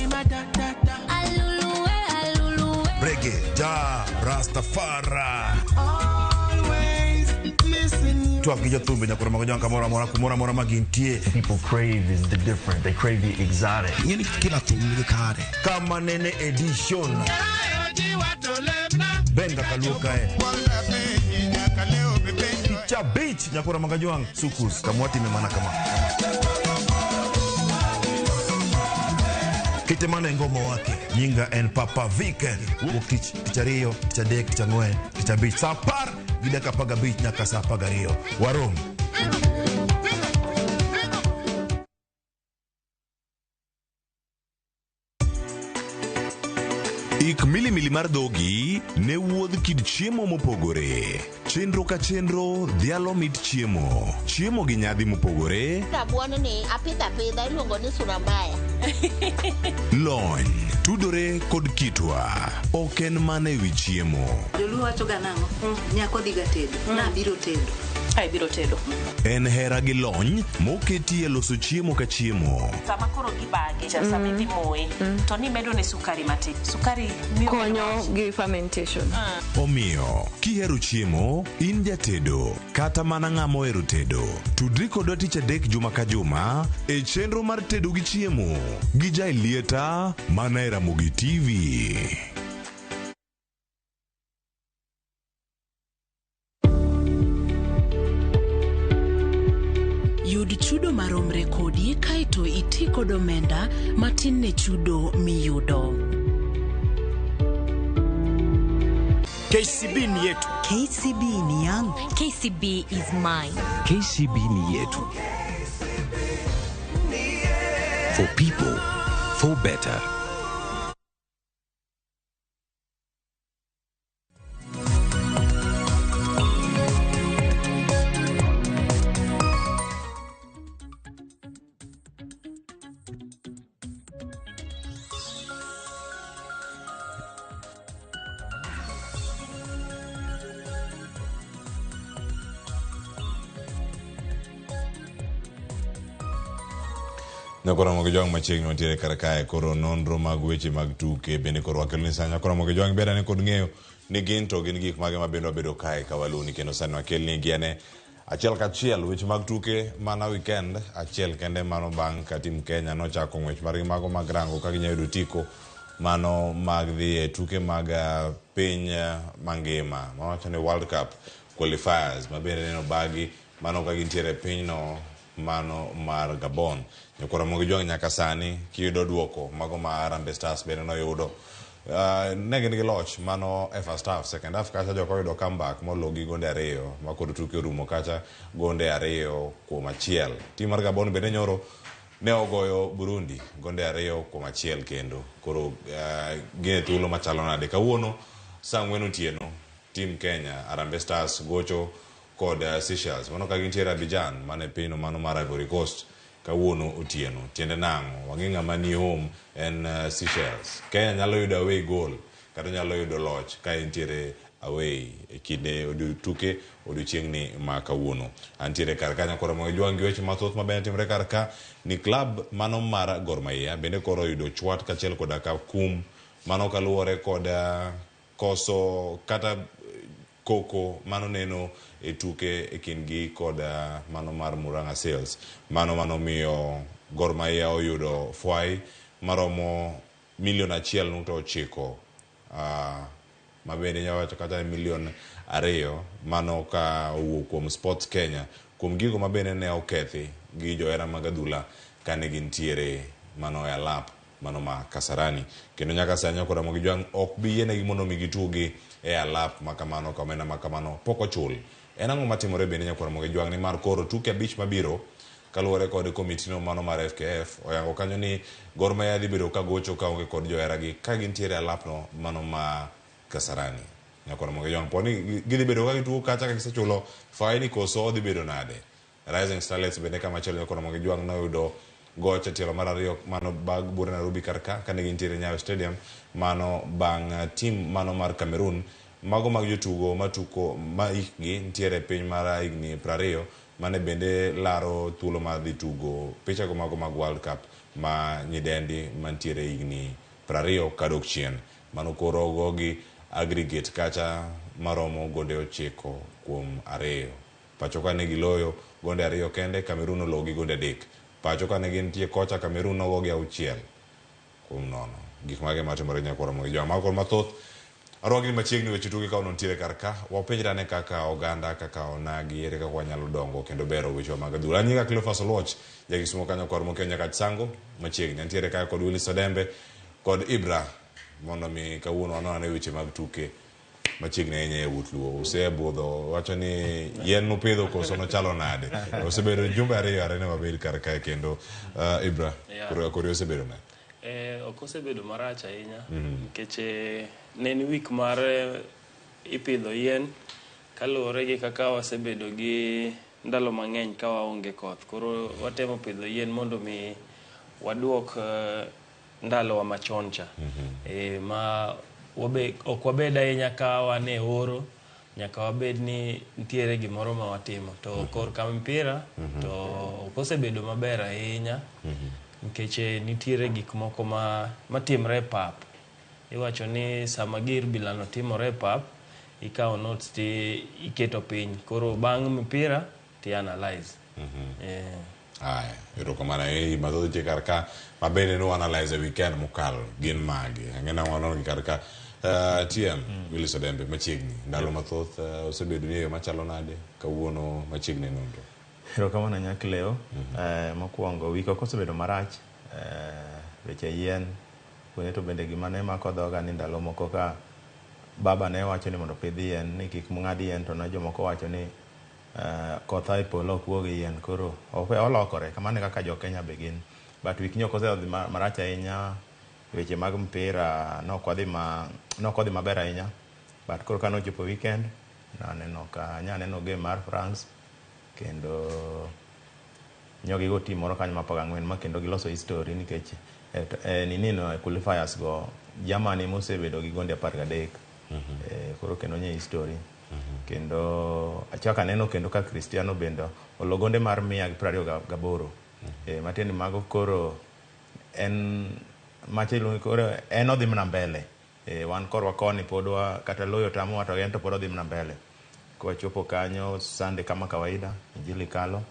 Reggae, ja, Rastafari. Twak gi jothumbe nyakwar mag jowang' kamoro amora kumoro amora ma gintie. People crave is the different. They crave the exotic. Ing'eni kila thum nigi kare. Kama nene edition. Benga kaluo kae. Picha beach nyakwar mag jowang' sukus kamwatime mana kama. Kete mana e ngoma wake. Nyinga en Papa Vic. Wuok tich, tich ariyo, tich adek, tich ang'wen, tich abich. Saa apar gi dakika apar gabich nyaka saa apar gariyo. Warom. Ik milimili mar dhogi ne wuodh kit chiemo mopogore. Chenro ka chenro dhialo mit chiemo. Chiemo gi nyadhi mopogore, Rabuon ni apidho apidha iluongo ni sura mbaya. lony, tudore kod kitwa. Ok en mana ewi chiemo. Joluo wacho ga nang'o? Nyako dhiga tedo. Nabiro tedo. Ai biro tedo. En hera gi lony moketi e loso chiemo ka chiemo. Sama koro gibage cha sama idhi moye to nimedo ne sukari matin. Sukari miyo konyo gi fermentation. Omiyo, kihero chiemo, in jatedo, kata mana ng'ama ohero tedo, tudri kodwa tich adek juma ka juma e chenro mar tedo gi chiemo gi Jaelieta mana e Ramogi TV. Yud chudo maromre kodi kaeto iti kod omenda matin ne chudo miyudo. KCB ni yetu. KCB ni yangu. KCB is mine. KCB ni yetu. For people, for better. Nyakoro Ramogi Jwang' machiegni wantiere kar kae koro nonro mag weche mag tuke bende koro wakeloni sani. Nyakoro Ramogi Jwang' ber ane kod ng'eyo ni gin to gin gik mage ma bende wabedo kae ka waluni kendo sani wakelni gi ane achiel kachiel weche mag tuke mana weekend achiel kende mano bang' ka tim Kenya nochako ng'wech margi mago mag rango ka ginyalo yudo otiko mano mag dhi e tuke mag piny mangima mawacho ni World Cup qualifiers ma bende neno bagi mano ka gintiere e pinyno mano mar Gabon. Nyakwar Ramogi Jwang' nyaka sani kiyudo duoko mago ma Harambee Stars bende noyudo. Ne gin gi loch mano e first half, second half kacha jok oyudo comeback mologi gonde ariyo ma kod tuke orumo kacha gonde 2-1. Tim mar Gabon bende nyoro ne ogoyo Burundi gonde 2-1 kendo. Koro gin e thuolo machalo nade. Kawuono saa 4 otieno tim Kenya Harambee Stars gocho kod Seychelles. Mano ka gintiere Abidjan mane pinyno mano mar Ivory Coast kawuono otieno. Tiende nang'o? Wang'e ng'ama ni home en Seychelles. Kenya nyalo yudo away goal kata nyalo yudo loch ka entiere away e kinde tuke odiochieng'ni ma kawuono. Antiere kar ka nyakwar Ramogi Jwang' gi weche mathoth ma bende timore kar ka ni club mano mar Gor Mahia bende koro oyudo chwat kaachiel koda ka kum mano kaluwore kod koso kata koko mano neno e tuke e kindgi kod mano mar Murang'a Sales. Mano miyo Gor Mahia oyudo fwai maromo milion 1.9 ma bende inyalo wacho kata milion 2 mano ka owuok kuom Sports Kenya kuom gigo ma bende ne okethi gi johera mag adhula kane gintiere mano e alap mano ma Kasarani. Kendo nyaka sani Nyakwar Ramogi Jwang' ok bi yienegi mondo mi gitugi e alap makamano ka omenda makamano pok ochul. En ang'o matimore bende Nyakwar Ramogi Jwang' nimar koro tuke 5 mabiro kaluwore kod komitino mano mar FKF oyango kanyo ni Gor Mahia dhi bedo ka gocho kaonge kod joheragi ka gintiere e alapno mano ma Kasarani. Nyakwar Ramogi Jwang' poni gidhi bedo ka gitugo kacha ka gisechulo faini koso odhi bedo nade. Rising Starlets bende kamachielo Nyakwar Ramogi Jwang' noyudo goch e tielo mar 2 mano bag Bura Nairobi kar ka kane gintiere Nyayo Stadium mano bang' tim mano mar Cameroon mago mag jotugo matuko ma hikgi nitiere e piny mar higni 20 mane bende laro thuolo mar dhi tugo pichego mago mag World Cup ma nyidendi mantiere higni 20 kadok chien. Mano koro ogogi aggregate kacha maromo gonde 9-2. Pacho ka ne giloyo gonde 2 kende, Cameroon oloyo gi gonde 3. Pacho ka ne gintie kocha, Cameroon nogo gi 6-0. Gik mage matimore nyakwar Ramogi Jwang'. Mago kod mathoth. Arwakni machiegni weche tuke ka nitiere kar ka. Wapenjre ane kaka oganda, kaka onagi, ere kaka wanyalo dongo kendo bero wechewa mag adhula. An nyinga Cleophas Oluoch, jakisumo kanyo kwar Mokeo nyaka Sango machiegni. Antiere kae kod Willis Odembe kod Ibra mondo mi kawuono wanon ane weche mag tuke machiegni ahinya e ut Luo. Usebudho, wacho ni yien nupidho koso nochalo nade? Osebedo jumbe 2 are ne wabed kar kae kendo. Ibra, koro osebedo nade? Ok osebedo marach ahinya nikech ne en wik mar ipidho yien kaluwore gi kaka wasebedo gi ndalo mang'eny ka waonge koth. Koro watemo pidho yien mondo mi waduok ndalowa machon cha. Ma ok wabed ahinya ka wan e oro, nyaka wabed ni nitiere gimoro ma watimo. To korka mpira to ok osebedo maber ahinya nikech nitiere gik moko matimre e pap. Iwacho ni sama gir bilano timore e pap, ikawo notes ti iketo piny. Koro bang' mpira ti analyze. Aya, erokamano ahinya. Mathoth nitie kar ka mabende ne analyze e weekend mokalo gin magi. Ang'e wanono gi kar ka. TM Willis Odembe machiegni ndalo mathoth osebedo ni e yo machalo nade kawuono machiegni e nonro. Erokamano Nyakleo. Mokwongo wik ok osebedo marach. Weche yien kuonde to bende gima ne mako dhoga ni ndalo moko ka baba ne wacho ni mondo opidh yien ni kik ng'ad yien to ne jomoko wacho ni koth a e polo ok wuog e yien koro olokore kamano e kaka jo Kenya be gin. But wik ni ok osedhi marach ahinya. Weche mag mpira ne ok odhi maber ahinya. But koro kane ochopo weekend naneno ka nyaneno game mar France kendo nyo gigo team moro kanyo ma 14 ma kendo giloso history nikech nini no qualifiers go Germany mosebedo gi gonde 13. Koro kendo nye history. Kendo achako aneno kendo ka Cristiano bende olo gonde mar 128. Matiende mago koro en macha iluongo koro en odhi mana mbele. Wan korwa koni pod wa kata loyo tamowa to en to pod odhi mana mbele. Kwachopo kanyo Sunday kama kawaida injili kalo.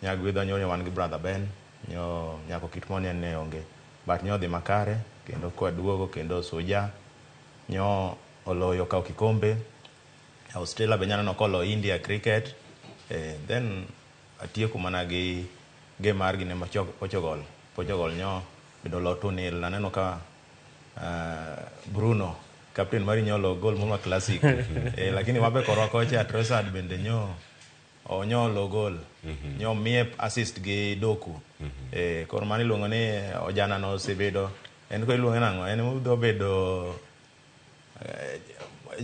Nyagwedhwa nyo wan gi brother Ben nyo nyako kit moni en ne onge. But nyo odhi makare kendo kwaduogo kendo Suja nyo oloyo okawo kikombe. Australia be nyaneno kolo India cricket. Then atieko mana gi game mar gine Portugal. Portugal nyo bende olo 2-0. Naneno ka Bruno captain mari nyo olo goal moro ma classic. Lakini wabe korwa kocha Trossard bende nyo olo goal. Nyo miye assist gi Doku. Koro mano iluongo ni ojana no osebedo en ko iluonge nang'o en odho bedo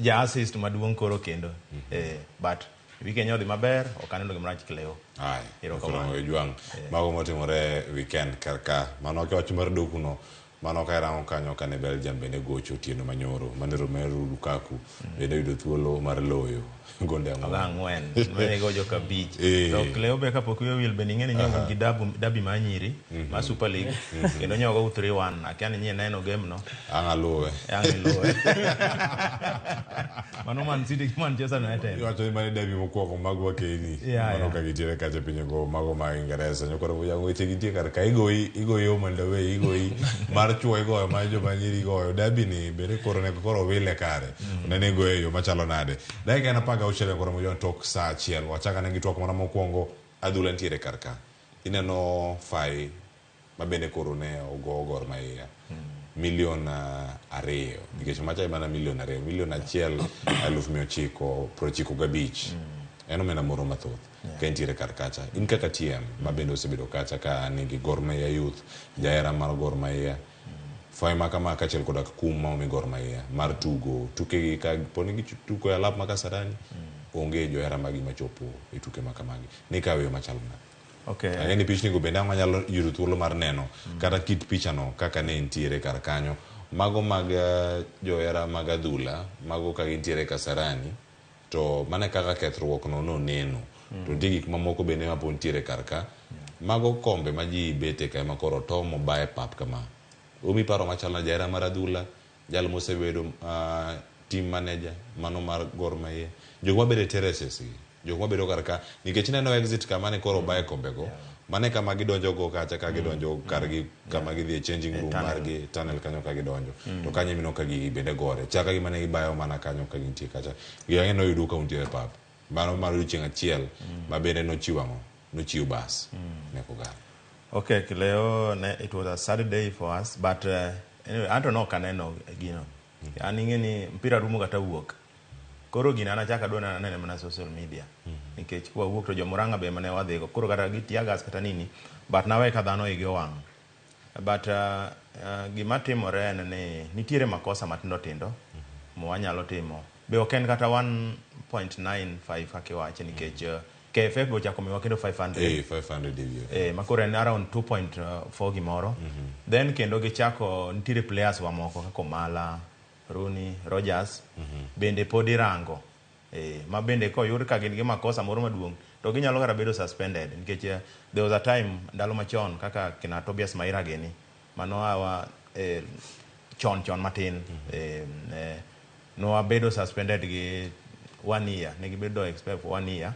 ja assist maduong' koro kendo. But weekend nyo odhi maber ok aneno gima rach Cleo. Aya, erokamano Jwang'. Mago motimore weekend kar ka. Mano wach mar Doku no mano ka irango kanyo kane Belgium bende gocho otieno manyoro mane Romelu Lukaku bende oyudo thuolo mar loyo gonde 4 mane gojo kabich. To Cleo be kapok wiye owil bende ing'e ni nyo gi derby mar nyiri mar Super League kendo nyo go 3-1. Akia ni neno game no. Ang' aluwe. Ang' iluwe. Mano Man City gi Manchester United. Iwacho ni mane derby mokwongo mag wakeni. Mano ka gitiere kacha pinje go mago mag Ingeresa. Nyokoro bujango weche gintie kar ka igoyi home and away igoyi mar chuo igoyo mar joma nyiri igoyo. Derby ni bende koro ne koro wile kare. Nene igoye e yo machalo nade. Dakika en 16 koro mojo tok saa 1. Wachak ane gi twak moro mokwongo adhula nitiere kar ka. Ineno Fai mabende koro ne ogo Gor Mahia. Milion 2 nikech macha mana milion 2 milion 1,995. En omenda moro mathoth ka entiere kar kacha. In kaka TM mabende osebedo kacha ka nigi Gor Mahia Youth, jahera mar Gor Mahia. Fai ma kama kaachiel koda kum ma omi Gor Mahia mar tugo tukegi ka poni gitugo e alap ma Kasarani onge johera magi machopo e tuke ma kamagi. Nikawo yo machalo nade? Ang'e ni pichni go bende ang' wanyalo yudo thuolo mar neno kata kit pichano kaka ne entiere kar kanyo. Mago mag johera mag adhula, mago ka gintiere Kasarani, to mano e kaka kethruok no noneno. To nitie gik mamoko bende ma pod nitiere kar ka. Mago kombe ma ji bete ka ema koro otom oba e pap kama. Omi paro machalo nade jahera mar adhula, jal mosebedo team manager mano mar Gor Mahia. Jok mabedo e terraces gi. Jok mabedo kar ka nikech ineno exit kama ne koro obaye kombego mane kama gidonjo go kacha ka gidonjo kargi kama gidhi e changing room tunnel. Margi tunnel kanyo ka gidonjo to kanyo mineno ka gigi bende gore chaka gima ne gibayo mana kanyo ka gintie kacha gang'e noyudo ka untie e pap mano mar odiochieng' achiel ma bende nochiwo ang'o nochiwo bas ne Kogalo. Okay, Kileo, ne, it was a sad day for us, but anyway, anto no kaneno gino. An ing'e ni mpira rumo kata wuok. Koro gino an achako adwa nene mana social media. Nikech kwa wuok to jo Murang'a be mane wadhigo. Koro kata gi tear gas kata nini, but nawe ka dhano igi owang'. But gima timore en ni nitiere makosa matindo tindo ma wanyalo timo. Be ok en kata 1.95 kaka iwache nikech KFF be ochako miwa kendo 500. 500 ewi. Ma koro en around 2.4 gimoro. Then kendo gichako nitiere players wa moko kaka Omala, Rooney, Rogers bende pod irango. Ma bende koyud ka gin gi makosa moro maduong' to ginyalo kata bedo suspended nikech there was a time ndalo machon kaka kina Tobias Maira gini mano awa chon chon matin nowabedo suspended gi one year, ne gibedo expel for one year,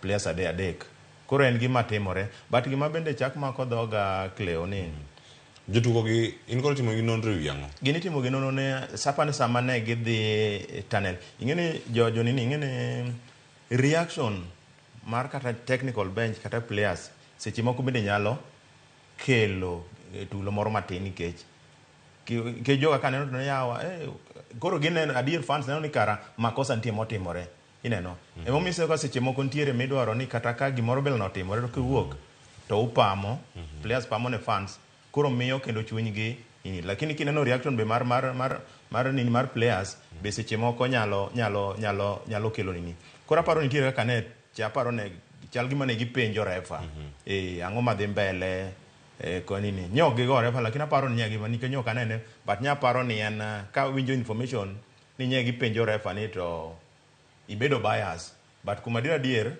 players adek. Koro en gima timore, but gima bende chak mako dhoga Cleo ni Jotugo gi in koro timo gi nonro ewi ang'o? Gini itimo gi nonro ne sapa ni sama ne gidhi e tunnel, ing'e ni jo nini, ing'e ni reaction mar kata technical bench kata players seche moko bende nyalo kelo tulo moro matin nikech joga kaneno to yawa koro gineno adier fans neno ni kara makosa nitie motimore ineno. Emomiyo ineno ka seche moko nitiere midwaro ni kata ka gimoro bende notimore to kiwuok to upamo players pamo ne fans koro miyo kendo chunygi nini, lakini kineno reaction be mar nini mar players be seche moko nyalo kelo nini. Koro aparo nitiere kaka ne aparo ne chal gima ne gipenjo refa ang'o madhi mbele ko nini nyo ok gigo refa, lakini aparo ni gima nikech nyo ok anene, but nya aparo ni en ka winjo information ni nye gipenjo refa ni to ibedo bias. But kuom adier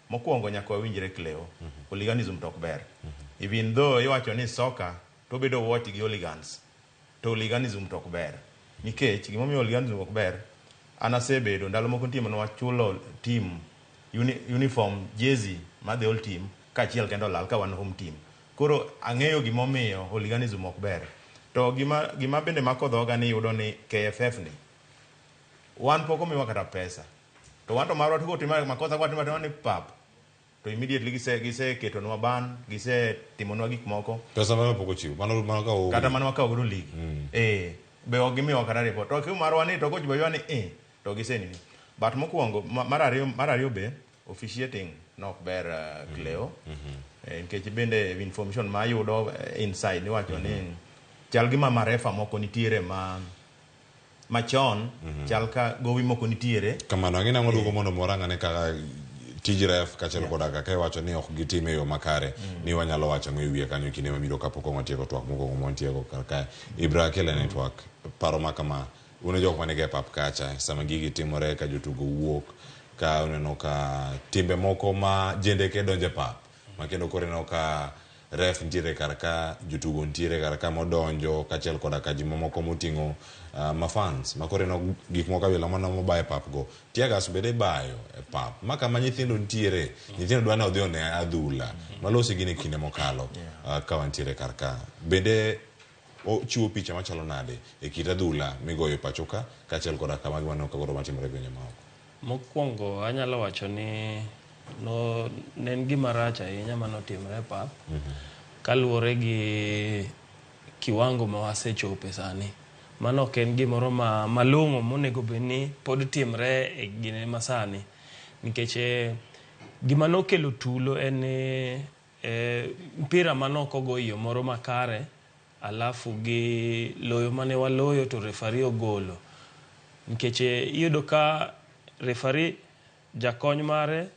mokwongo nyaka wawinjre Cleo, hooliganism to ok ber. Even though iwacho ni soka to bedo watch gi hooligans, to hooliganism to ok ber nikech gimomiyo hooliganism ok ber, an asebedo ndalo moko nitie mane wachulo team uniform jersey mar the whole team kaachiel kendo olal ka wan home team. Koro ang'eyo gimomiyo hooliganism ok ber. To gima bende mako dhoga ni iyudo ni KFF ni wan pok omiwa kata pesa, to wan to marwa to kotimo makosa kwatimo atima ni pap to immediately giseketonwa ban, gisetimonwa gik moko. Pesa mano pok ochiw mano ka onge. Kata mana wakawo godo league be ok gimiyowa kata report, to marwa ni to kochopo ywa ni to gisenini. But mokwongo mar ariyo be officiating nok ber, Cleo, nikech bende information ma ayudo inside iwacho ni chal gima marefa moko nitiere ma machon chal ka gowi moko nitiere. Kamano ang'e nang'o duoko mondo warang ane kaka tij ref kaachiel koda kaka iwacho ni ok gitim e yo makare ni wanyalo wacho ang'o e wiye kanyo kinde mabiro kapok watieko twak mokwongo mwantiego kar kae. Ibra Kele Network paro ma kama un e jok manigi e pap kacha sama gigi timore ka jotugo wuok ka uneno ka timbe moko ma jendeke donjo e pap ma kendo koro ineno ka ref nitiere kar ka, jotugo nitiere kar ka modonjo kaachiel koda ka ji mamoko moting'o ma fans ma koro ineno gik moko abila mana moba e pap go, tear gas bende ibayo e pap ma kama nyithindo nitiere, nyithindo dwa ni odhi one adhula malosi gini kinde mokalo ka wantiere kar ka bende ochiwo picha machalo nade e kit adhula migoyo e pacho ka kaachiel koda kama waneno ka koro matimore e gwenge maoko. Mokwongo anyalo wacho ni no, ne en gima rach ahinya manotimre e pap kaluwore gi kiwango ma wasechope sani. Mano ok en gimoro ma malong'o monego bed ni pod timre e gine masani nikech gima nokelo tulo en ni mpira manok ogo e yo moro makare alafu gi loyo mane waloyo to referee ogolo nikech iyudo ka referee, jakony mare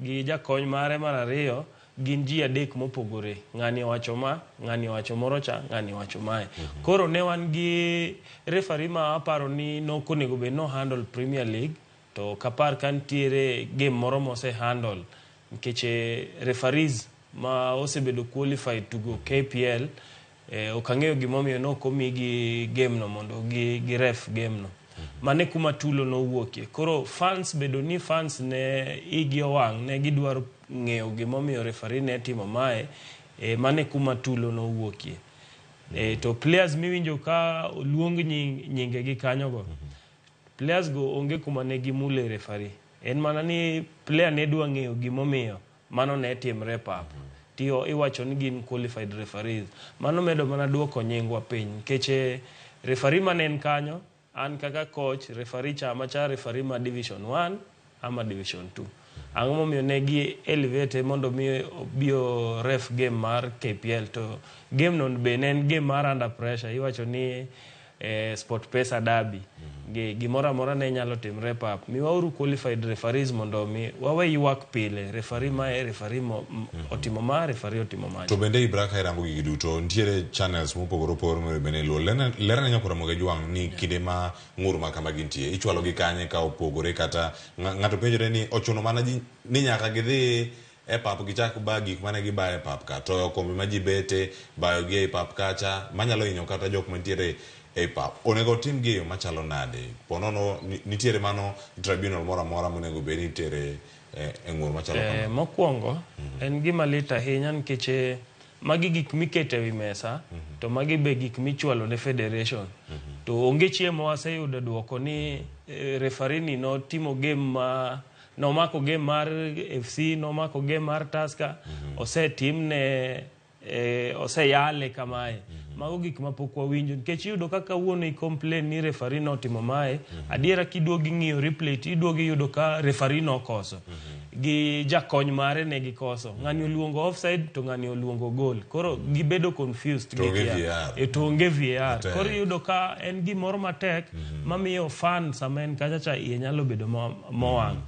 gi jakony mare mar ariyo gin ji adek mopogore. Ng'ani owacho ma, ng'ani owacho moro cha, ng'ani owacho mae. Koro ne wan gi referee ma aparo ni nok onego bed no handle Premier League to ok apar ka nitiere game moro mose handle nikech referees ma osebedo qualified tugo KPL ok ang'eyo gimomiyo nok omigi game no mondo gi ref game no. Mano e kuma tulo nowuokie. Koro fans bedo ni fans ne igi owang' ne gidwaro ng'eyo gimomiyo referee ne timo mae, mano e kuma tulo nowuokie. To players miwinjo ka oluong nyingegi kanyogo, players go onge kuma ne gimule referee. En mana ni player ne dwa ng'eyo gimomiyo mano ne timre e pap. Tiyo iwacho ni gin qualified referees. Mano medo mana duoko nyingwa piny nikech referee mane en kanyo, an kaka coach, referee cha macha referee ma division 1 ama division 2. Ang'o momiyo ne gi elevate mondo mi obi o ref game mar KPL to game no be ne en game mar under pressure. Iwacho ni Sport Pesa derby. Gimoro amora ne nyalo timre e pap. Miwauru qualified referees mondo mi wawe ywak pile. Referee mae, referee otimo ma, referee otimo ma. To bende Ibra ka irango gigi duto, nitiere channels mopogore opogore monego bed ni iluwo. Lerane nyaka Ramogi Ajwang' ni kinde ma ng'ur ma kama gintie, ichwalo gi kanye ka opogore kata ng'ato penjore ni ochuno mana ji ni nyaka gidhi e pap gichak ba gik mane gibayo e pap ka, toyo kombe ma ji bete, bayo gi ei pap kacha, manyalo hinyo kata jok mantiere ei pap. Onego otim gi e yo machalo nade? Po nono nitiere mano tribunal moro amora monego bed ni itere e ng'ur machalo kama? Mokwongo, en gima lit ahinya nikech magi gik miketo ewi mesa, to magi be gik michwalo ne federation. To onge chiemo waseyudo duoko ni referee ni notimo game ma nomako game mar FC, nomako game mar Tusker, osetimne oseyale kamae. Mago gik mapok wawinjo nikech iyudo ka kawuono i complain ni referee notimo mae, adiera kiduogo ing'iyo replay to iduogo iyudo ka referee nokoso. Gi jakony mare ne gikoso. Ng'ani oluongo offside to ng'ani oluongo goal. Koro gibedo confused. To onge gikia. VAR. To onge VAR. Matek. Koro iyudo ka en gimoro matek mamiyo fan sama en kacha cha iye nyalo bedo mowang'.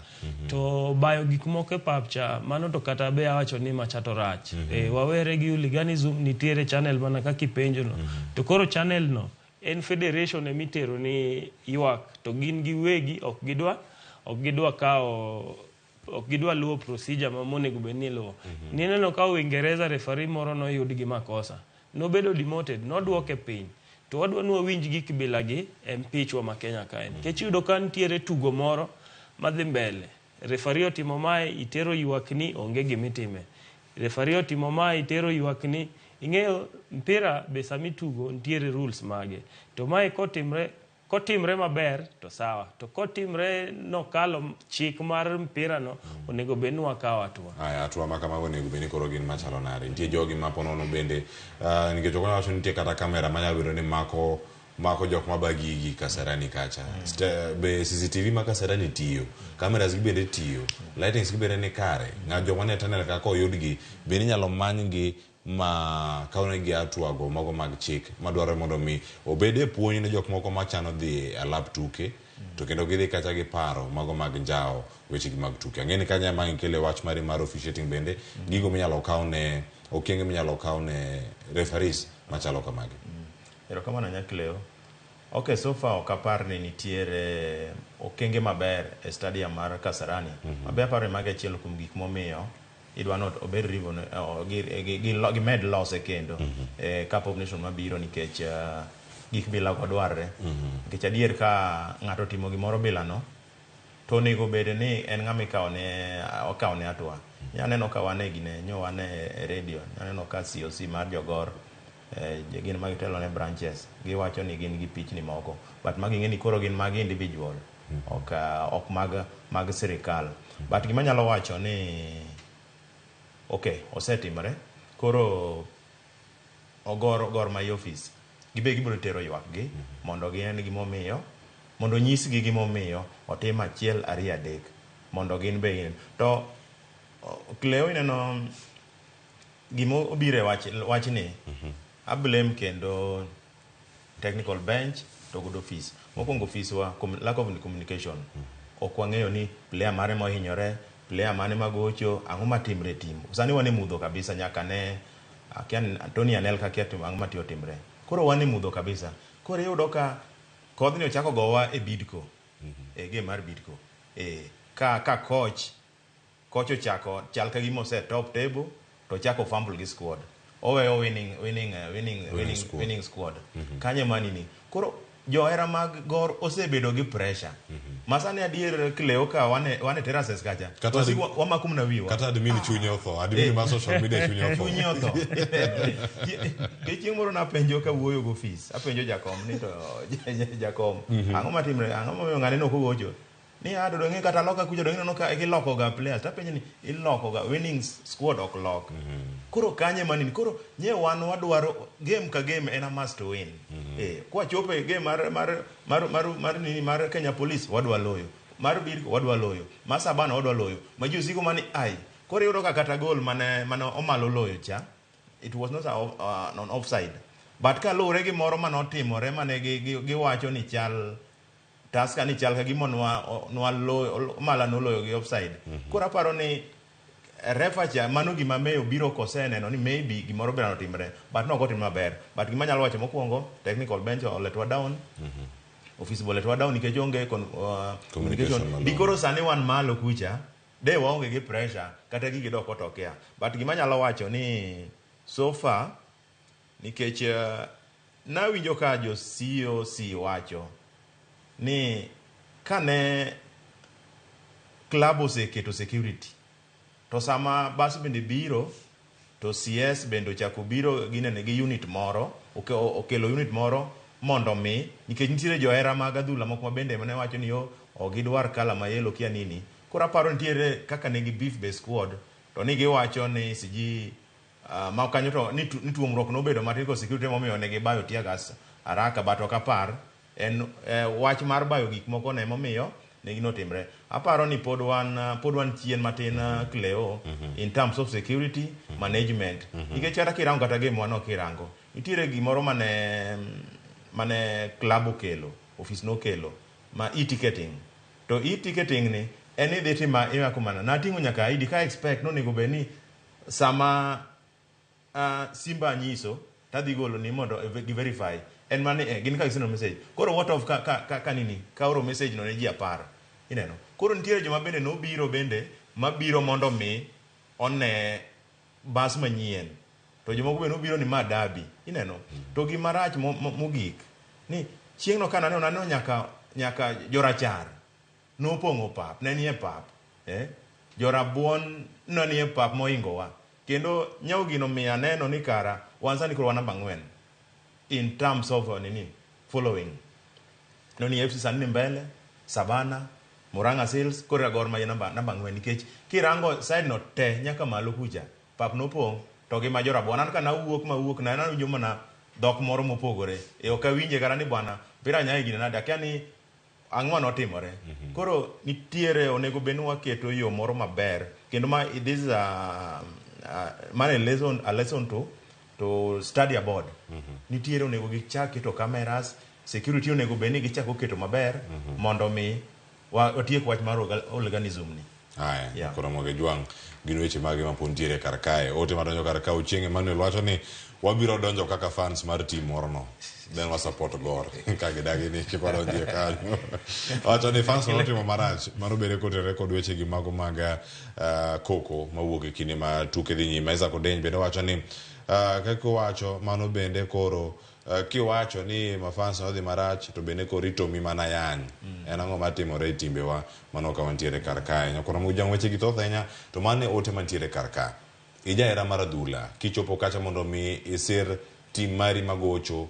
To bayo gik moko e pap cha, mano to kata be awacho ni macha to rach. Wawere gi hooliganism, nitiere channel mana kaka ipenjo no. To koro channel no en federation emitero ni ywak to gin giwegi ok gidwa kawo, ok gidwa luwo procedure ma monego bed ni iluwo. Nineno ka Uingereza referee moro noyud gi makosa. Nobedo demoted, noduoke piny. To wadwa ni wawinj gik bilagi e mpichwa ma Kenya kae. Nikech iyudo ka nitiere tugo moro madhi mbele. Referee otimo mae, itero ywakni, onge gimitime. Referee otimo mae, itero ywakni. Ing'eyo mpira be samitugo nitiere rules mage. To mae kotimre maber to sawa. To kotimre nokalo chik mar mpira no, onego bed ni wakawo hatua. Aya, hatua ma kamago onego bed ni koro gin machalo nade? Nitie jogi ma ponono bende, nikech ok wanyal wacho ni nitie kata kamera manyalo bedo ni mako jok maba gigi Kasarani kacha. Be CCTV ma Kasarani tiyo, cameras gi bende tiyo, lightings gi bende ni kare. Ng'a joma nie tunnel ka koyudgi, bende inyalo manygi ma kawnegi hatua go mago mag chik madwarore mondo mi obed e puonj ne jok moko machano dhi e alap tuke to kendo gidhi kacha gi paro mago mag njawo weche gi mag tuke. Ang'e ni kanyo ema ikele wach mari mar officiating bende gigo minyalo kaw ne okenge minyalo kaw ne referees machalo kamagi. Erokamano Nyakleo. Okay, so far ok apar ni nitiere okenge maber e stadium mar Kasarani. Mabe aparo ni mago e achiel kuom gik momiyo idwa ni obed gimed lose kendo e Cup of Nation mabiro nikech gik bila go dwarre. Nikech adier ka ng'ato otimo gimoro bila no, to onego bed ni en ng'ama ikawone okawone hatua. Nyaneno ka wan e gine, nyo wan e radio, nyaneno ka COC mar jogor gin ma gitelo ne branches giwacho ni gin gi pichni moko but magi ing'e ni koro gin mag individual ok mag sirikal. But gima anyalo wacho ni okay, osetimore koro ogor Gor Mahia office gibe gibiro tero ywak gi mondo ginen gimomiyo mondo onyisgi gimomiyo otim achiel ariyo adek mondo gin be gin to Cleo ineno gima obiro e wach wachni a blame kendo technical bench to kod office mokwongo office wa lack of communication ok wang'eyo ni player mane mohinyore player mane magocho ang'o matimre e team sani wan e mudho kabisa nyaka ne akia ni Tony Anelka akia ang'o matiyo timre koro wan e mudho kabisa koro iyudo ka kodhni ochako gowa e Bidco e game mar Bidco e ka coach ochako chal ka gima ose top table to ochako fumble gi squad oweyo winning Winning squad. Winning squad kanyo manini koro Johera mag Gor osebedo gi pressure. Masani adier Cleo ka wane wane terraces kacha. Kata To wasik wamako mana wiwa. Kata admin chunye otho, admin mar social media chunye otho. Chunye otho. Ke chieng' moro napenjo kawuoyo go ofis, apenjo jakom ni to jakom, ang'o matimre, ang'o momiyo ng'ane nok ogocho? Ni ah, to dong' kata loka kucha dong' ineno ka giloko ga players. Tapenjo ni iloko ga winning squad ok lok. Koro kanye manini? Koro nye wan wadwaro game ka game en a must win. Kwachopo e game mar mar mar mar mar nini mar Kenya Police wadwa loyo. Mar Bidco wadwa loyo. Mar Sabana wadwa loyo. Ma ji osiko mani ai. Koro iyudo ka kata goal mane mane Omalo loyo cha it was not an offside. But kaluwore gi moro manotimore mane giwacho ni chal Tusker ni chal ka gima nwa nwa loyo Omala noloyo gi offside. Koro aparo ni refa cha mano gima Mayo biro koseneno ni maybe gimoro biro notimre but nok otim maber. But gima anyalo wacho mokwongo technical bench oletwa down. Office be oletwa down nikech onge communication. Malong'o. Dikoro sani wan malo kucha de waonge gi pressure kata gigi dok otokea. But gima anyalo wacho ni so far nikech nawinjo ka jo COC wacho ni kane club oseketo security to sama bas bende biro to CS bende ochako biro ginene gi unit moro okelo unit moro mondo mi nikech nitiere johera mag adhula moko ma bende ne wacho ni yo ok gidwar kala ma yellow kia nini. Koro aparo nitiere kaka ne gi beef be squad to ni giwacho ni siji ma kanyo to ni tuomruok nobedo matin ko security momiyo ne gibayo tear gas haraka but ok apar en wach mar bayo gik moko ne momiyo ne gino timre. Aparo ni pod wan chien matin Cleo in terms of security management. Nikech kata kirango kata game wano kirango nitiere gimoro mane club okelo, office nokelo ma e-ticketing. To e-ticketing ni en idhi tima imako mana. Nating'o nyaka ID ka expect nonego bed ni sama Simba nyiso tadhi golo ni mondo gi verify en mani gin ka giseno message. Koro what of ka nini ka oro message no ne ji 10 ineno. Koro nitiere joma bende nobiro bende mabiro mondo mi one bas manyien to jomoko bende nobiro ni ma derby ineno. To gima rach mogik ni chieng'no ka naneno nyaka jorachar nopong'o pap, ne nie pap, jorabuon ne nie pap mohingowa. Kendo nyawo gino miyo aneno ni kara wan sani koro wan namba 4 in terms of nini following. No ni FC sani ni mbele, Sabana, Murang'a Seals, koro Gor Mahia namba 4 nikech kirango side no te nyaka malo kucha pap nopong' to gi ma jorabuon. An ka nawuok mawuok na nawinjo mana dhok moro mopogore. Ok awinje kata ni bwana mpira nyaye gine nade, akia ni ang'o notimore. Koro nitiere onego bed ni waketo yo moro maber kendo ma this is a lesson to study aboard. Nitiere onego gichak keto cameras, security onego bed ni gichako keto maber mondo mi watiek wach mar hooliganism ni. Aya, koro Ramogi Jwang' gin weche mage ma pod nitiere kar kae. Ote madonjo kar ka Ochieng' Emmanuel wacho ni wabiro donjo kaka fans mar team moro no. Then wa support Gor. Ka gidagi ni kik wadonjie kanyo. Wacho ni fans notimo marach mano bende kotenore kod weche gi mago mag koko mawuok e kinde ma tuke dhi nyime. Isaac Odeny bende wacho ni kaka owacho mano bende koro kiwacho ni mafans nodhi marach to bende koro itomi mana yany. En ang'o matimore e timbewa mano ka wantiere kar kae. Nyakoro Ramogi Jwang' weche gi thoth ahinya to mano e ote mantiere kar ka. Ijahera mar adhula kichopo kacha mondo mi isir tim mari magocho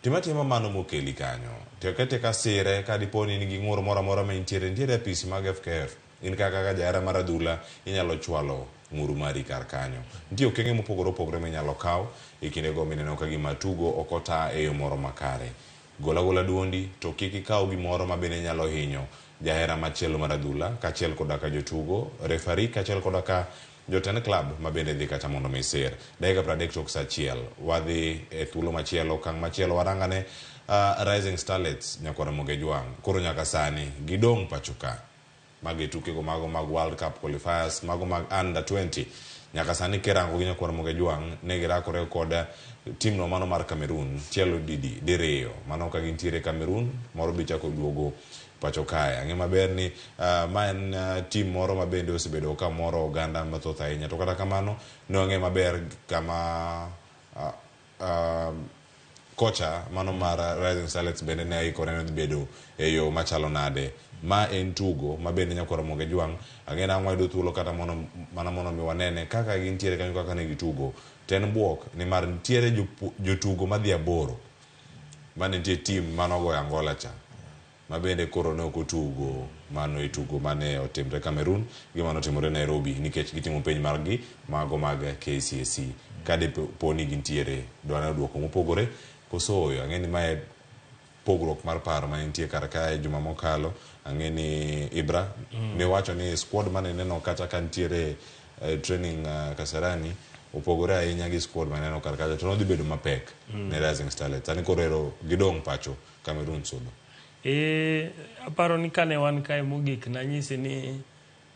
tima tima mano mokeli kanyo. Teka teka sire ka dipo ni in gi ng'ur moro amora ma intiere nitiere apisi mag FKF. In kaka jahera mar adhula inyalo chwalo ng'ur mari kar kanyo. Nitie okenge mopogore opogore minyalo kaw e kindego mineno ka gima tugo ok ota e yo moro makare. Gola gola duondi to kik ikaw gimoro ma bende nyalo hinyo jahera machielo mar adhula kaachiel koda ka jotugo, refari kaachiel koda ka jotend club ma bende dhi kacha mondo mi sir. Dakika 30 tok saa 1 wadhi e thuolo machielo, okang' machielo warangane Rising Starlets nyakwa Ramogi Jwang'. Koro nyaka sani gidong' pacho ka. Magi tukego mago mag World Cup qualifiers, mago mag under 20. Nyaka sani kirango gi nyakwa Ramogi Jwang' ne girakore kod team no mano mar Cameroon tielo didi diriyo. Mano ka gintiere Cameroon moro be chako duogo pacho kae. Ang'e maber ni ma en team moro ma bende osebedo ka moro oganda mathoth ahinya. To kata kamano ne wang'e maber kama Kocha mano mar Rising Starlets bende ne oikore ni odhi bedo e yo machalo nade. Ma en tugo ma bende nyakwar Ramogi Ajwang' ang'e ni ang' wayudo thuolo kata mono, mana mondo mi wanene kaka gintiere kanyo kaka ne gitugo. To en buok nimar nitiere jotugo madhi aboro mane nitie team mane ogoyo Angola cha ma bende koro ne ok otugo mano e tugo mane otimre Cameroon gi mane otimore Nairobi nikech gitimo penj margi mago mag KCSE. Ka dipo ni gintiere dwaneno duoko mopogore koso ooyo. Ang'e ni mae pogruok mar paro mane nitie kar kae juma mokalo. Ang'e ni Ibra ne wacho ni squad mane ineno kata ka nitiere training Kasarani opogore ahinya gi squad mane ineno kar kacha to nodhi bedo mapek ne Rising Starlets. Sani koro ero gidong' pacho Cameroon sudo. Aparo ni kane wan kae mogik nanyisi ni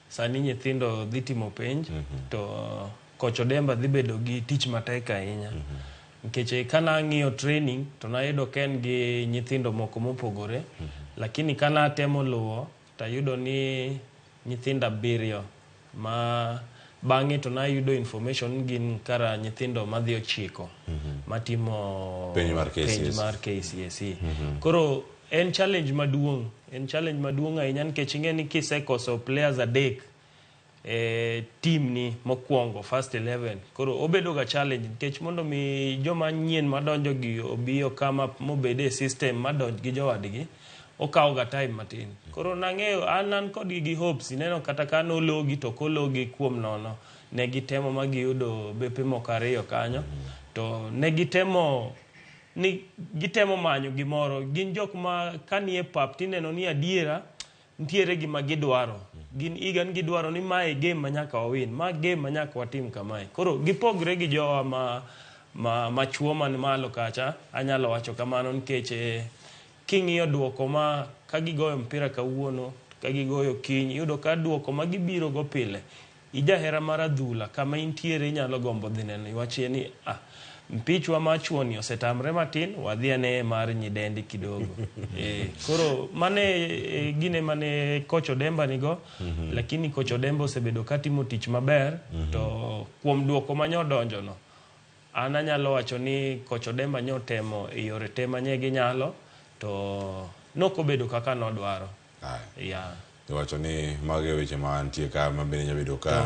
sani nyithindo dhi timo penj to koch Odemba dhi bedo gi tich matek ahinya. Nikech kana ang'iyo training to nayudo ka en gi nyithindo moko mopogore. Lakini kana atemo luwo tayudo ni nyithindo 7 ma bang'e to nayudo information gin kara nyithindo madhi 9 matimo penj mar KCSE. Koro en challenge maduong', en challenge maduong' ahinya nikech ing'e ni kisekoso players 3 team ni mokwongo first 11 koro obedo ga challenge nikech mondo mi joma nyien madonjo gi obi okama mobede e system madonj gi jowadgi okawo ga time matin. Koro nang'eyo an kodgi gi hopes ineno kata ka nologi to kologi kuom nono ne gitemo ma giyudo bepe moko 2 kanyo to ne gitemo ni gitemo manyo gimoro. Gin jok ma kanie pap tineno ni adiera nitiere gima gidwaro. Gin iga ni gidwaro ni mae game ma nyaka wawin, ma game ma nyaka watim kamae. Koro gipogre gi jowa ma chuo man malo kacha, anyalo wacho kamano nikech king'iyo duoko ma ka gigoyo mpira kawuono, ka gigoyo kiny, iyudo ka duoko ma gibiro go pile. Ijahera mar adhula kama intiere inyalo gombo dhi neno iwachie ni mpichwa machuoni osetamre matin, wadhi ane mar nyidendi kidogo. Koro mane gine mane koch Odemba nigo, lakini koch Odemba osebedo katimo tich maber, to kuom duoko manyodonjo no, an anyalo wacho ni koch Odemba nyotemo e yore te manye ginyalo, to nokobedo kaka nodwaro. Yeah. Iwacho ni mago e weche ma nitie ka ma bende nyalo bedo ka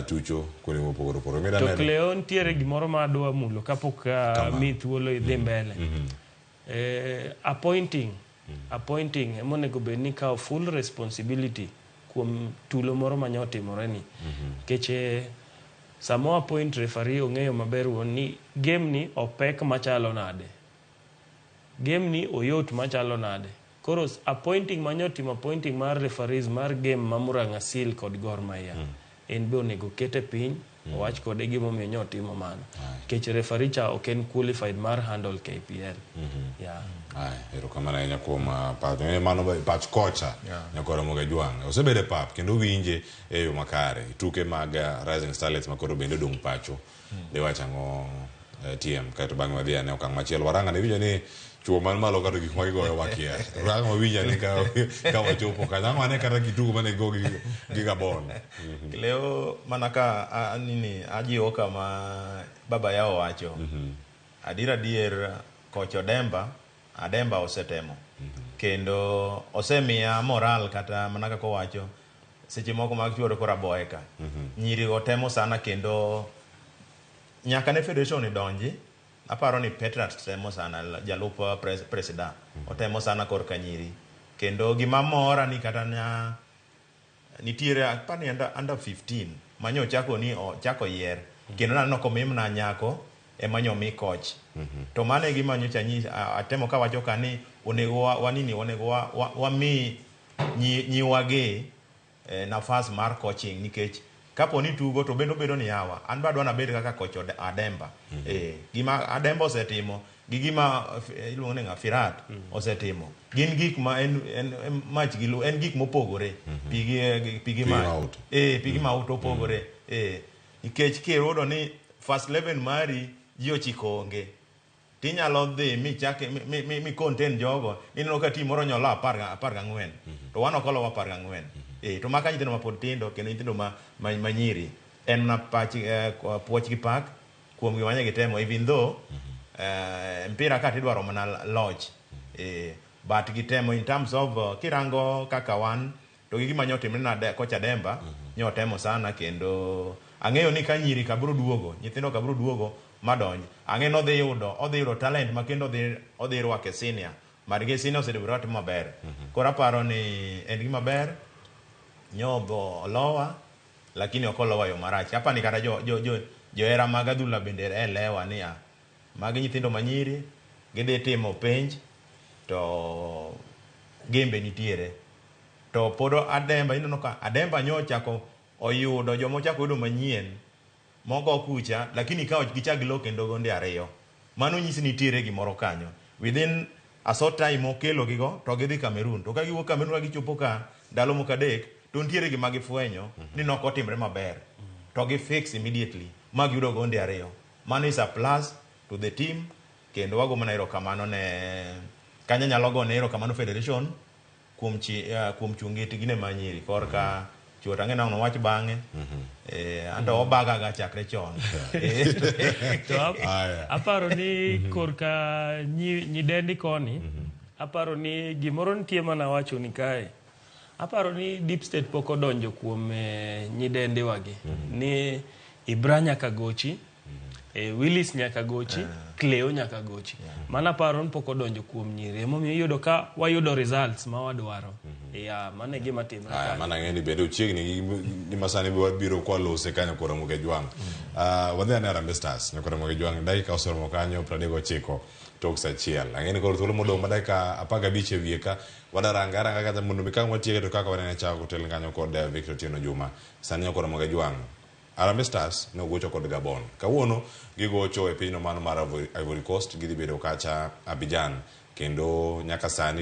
tucho kuonde mopogore opogore. To Cleo nitiere gimoro ma adwa mulo kapok mi thuolo idhi mbele. Appointing ema onego bed ni kawo full responsibility kuom tulo moro manya otimore ni. Nikech sama appoint referee ong'eyo maber wuon ni game ni opek machalo nade. Game ni oyot machalo nade. Koro appointing manyo timo appointing mar referees mar game ma Murang'a Seal kod Gor Mahia. En be onego kete piny, owach kode gimomiyo nyo timo mano. Nikech referee cha ok en qualified mar handle KPL. Yeah. Erokamano ahinya kuom pach. Mano pach kocha nyakwar Ramogi Ajwang'. Osebedo e pap kendo winje e yo makare. Tuke mag Rising Starlets ma koro bende odong' pacho. Diwach ang'o TM kaeto bang'e wadhi ane okang' machielo. Waranga ne winjo ni chuo man malo kata gik ma gigoyo wakia. Rang wawinjo ni ka wachopo kanyo. Ang' wane kata gitugo mane go gi Gabon. Leo mana ka nini ajiwo kama baba yao wacho. Adier adier koch Odemba, Ademba osetemo. Kendo osemiya moral kata mana kaka owacho seche moko mag chuoro kora boeka. Nyiri otemo sana kendo nyaka ne federation idonji. Aparo ni Petrat temo sana, jalup presida otemo sana korka nyiri. Kendo gima mora ni kata nya nitiere apani under 15 manyo chako ni chako yier. Kendo naneno komimna nyako ema nyomi coach. To mano e gima nyocha atemo kawacho ka ni onego wanini onego wami nyiwagi nafas mar coaching nikech kapo ni tugo to bende obedo ni yawa an be adwa nabed kaka coach Ademba. Gima Ademba osetimo gi gima iluongo ni ng'a Firat osetimo gin gik ma en mach gi en gik mopogore. Pi gi mauto. Pi gi mauto opogore. Nikech kiyudo ni first 11 mari ji 9 onge tinyalo dhi michak mi contain jogo ineno ka team moro nyolo 14 to wan ok olowa 14. To maka nyithindo mapod tindo kendo nyithindo ma nyiri en mana pach puoch gi pak kuom gima ne gitemo even though Mpira ka tidwaro mana loch. But gitemo in terms of kirango kaka wan to gi gima nyotimre na kocha Demba nyotemo sana kendo ang'eyo ni ka nyiri ka biro duogo nyithindo ka biro duogo madonj ang'e ni odhi yudo talent ma kendo odhi rwake senior margi senior osebedo timo maber. Koro aparo ni en gima ber nyobo olowa lakini ok olowa yo marach. Apani kata jo jo jo johera mag adhula bende elewa niya magi nyithindo manyiri gidhi timo penj to gembe nitiere to pod Ademba ineno ka Ademba nyochako oyudo joma ochako yudo manyien mogo kucha lakini ka ok gichak gilo kendo gonde ariyo mano nyisi nitiere gimoro kanyo within a short time okelo gigo to gidhi Cameroon to ka giwuok Cameroon ka gichopo ka ndalo moko adek to nitiere gima gifwenyo ni nok otimre maber to gi fix immediately ma giyudo gonde ariyo. Mano is a plus to the team kendo wago mana erokamano ne kanyo nyalo gone erokamano federation kuom kuom chung' itgi ne manyiri korka chuo to ang'e ni ang' nowach bang'e. Anto obaga ga chakre chon. To aparo ni korka nyidendi koni aparo ni gimoro nitie mana wacho ni kae aparo ni deep state pok odonjo kuom nyidendi wagi ni Ibra nyaka gochi, Willis nyaka gochi, Cleo nyaka gochi. Mano aparo ni pok odonjo kuom nyiri emomiyo iyudo ka wayudo results ma wadwaro. Yeah, mano e gima timre Aya, kanyo. Mana ng'e ni bende ochiegni gi masani wabiro kwa lose kanyo koro Ramogi Ajwang'. Wadhi ane Harambee Stars nyakoro Ramogi Ajwang' dakika oseromo kanyo 39 tok saa achiel. Ang'e ni koro thuolo modong' ma dakika 15 e wiye ka wadaranga aranga kata mondo mi kang' watieke to kaka wanene chako tel kanyo kod Victor Otieno Juma. Sani nyakoro Ramogi Ajwang' Harambee Stars ne ogocho kod Gabon. Kawuono gigocho e pinyno mano mar Ivory Coast, gidhi bedo kacha Abidjan kendo nyaka sani.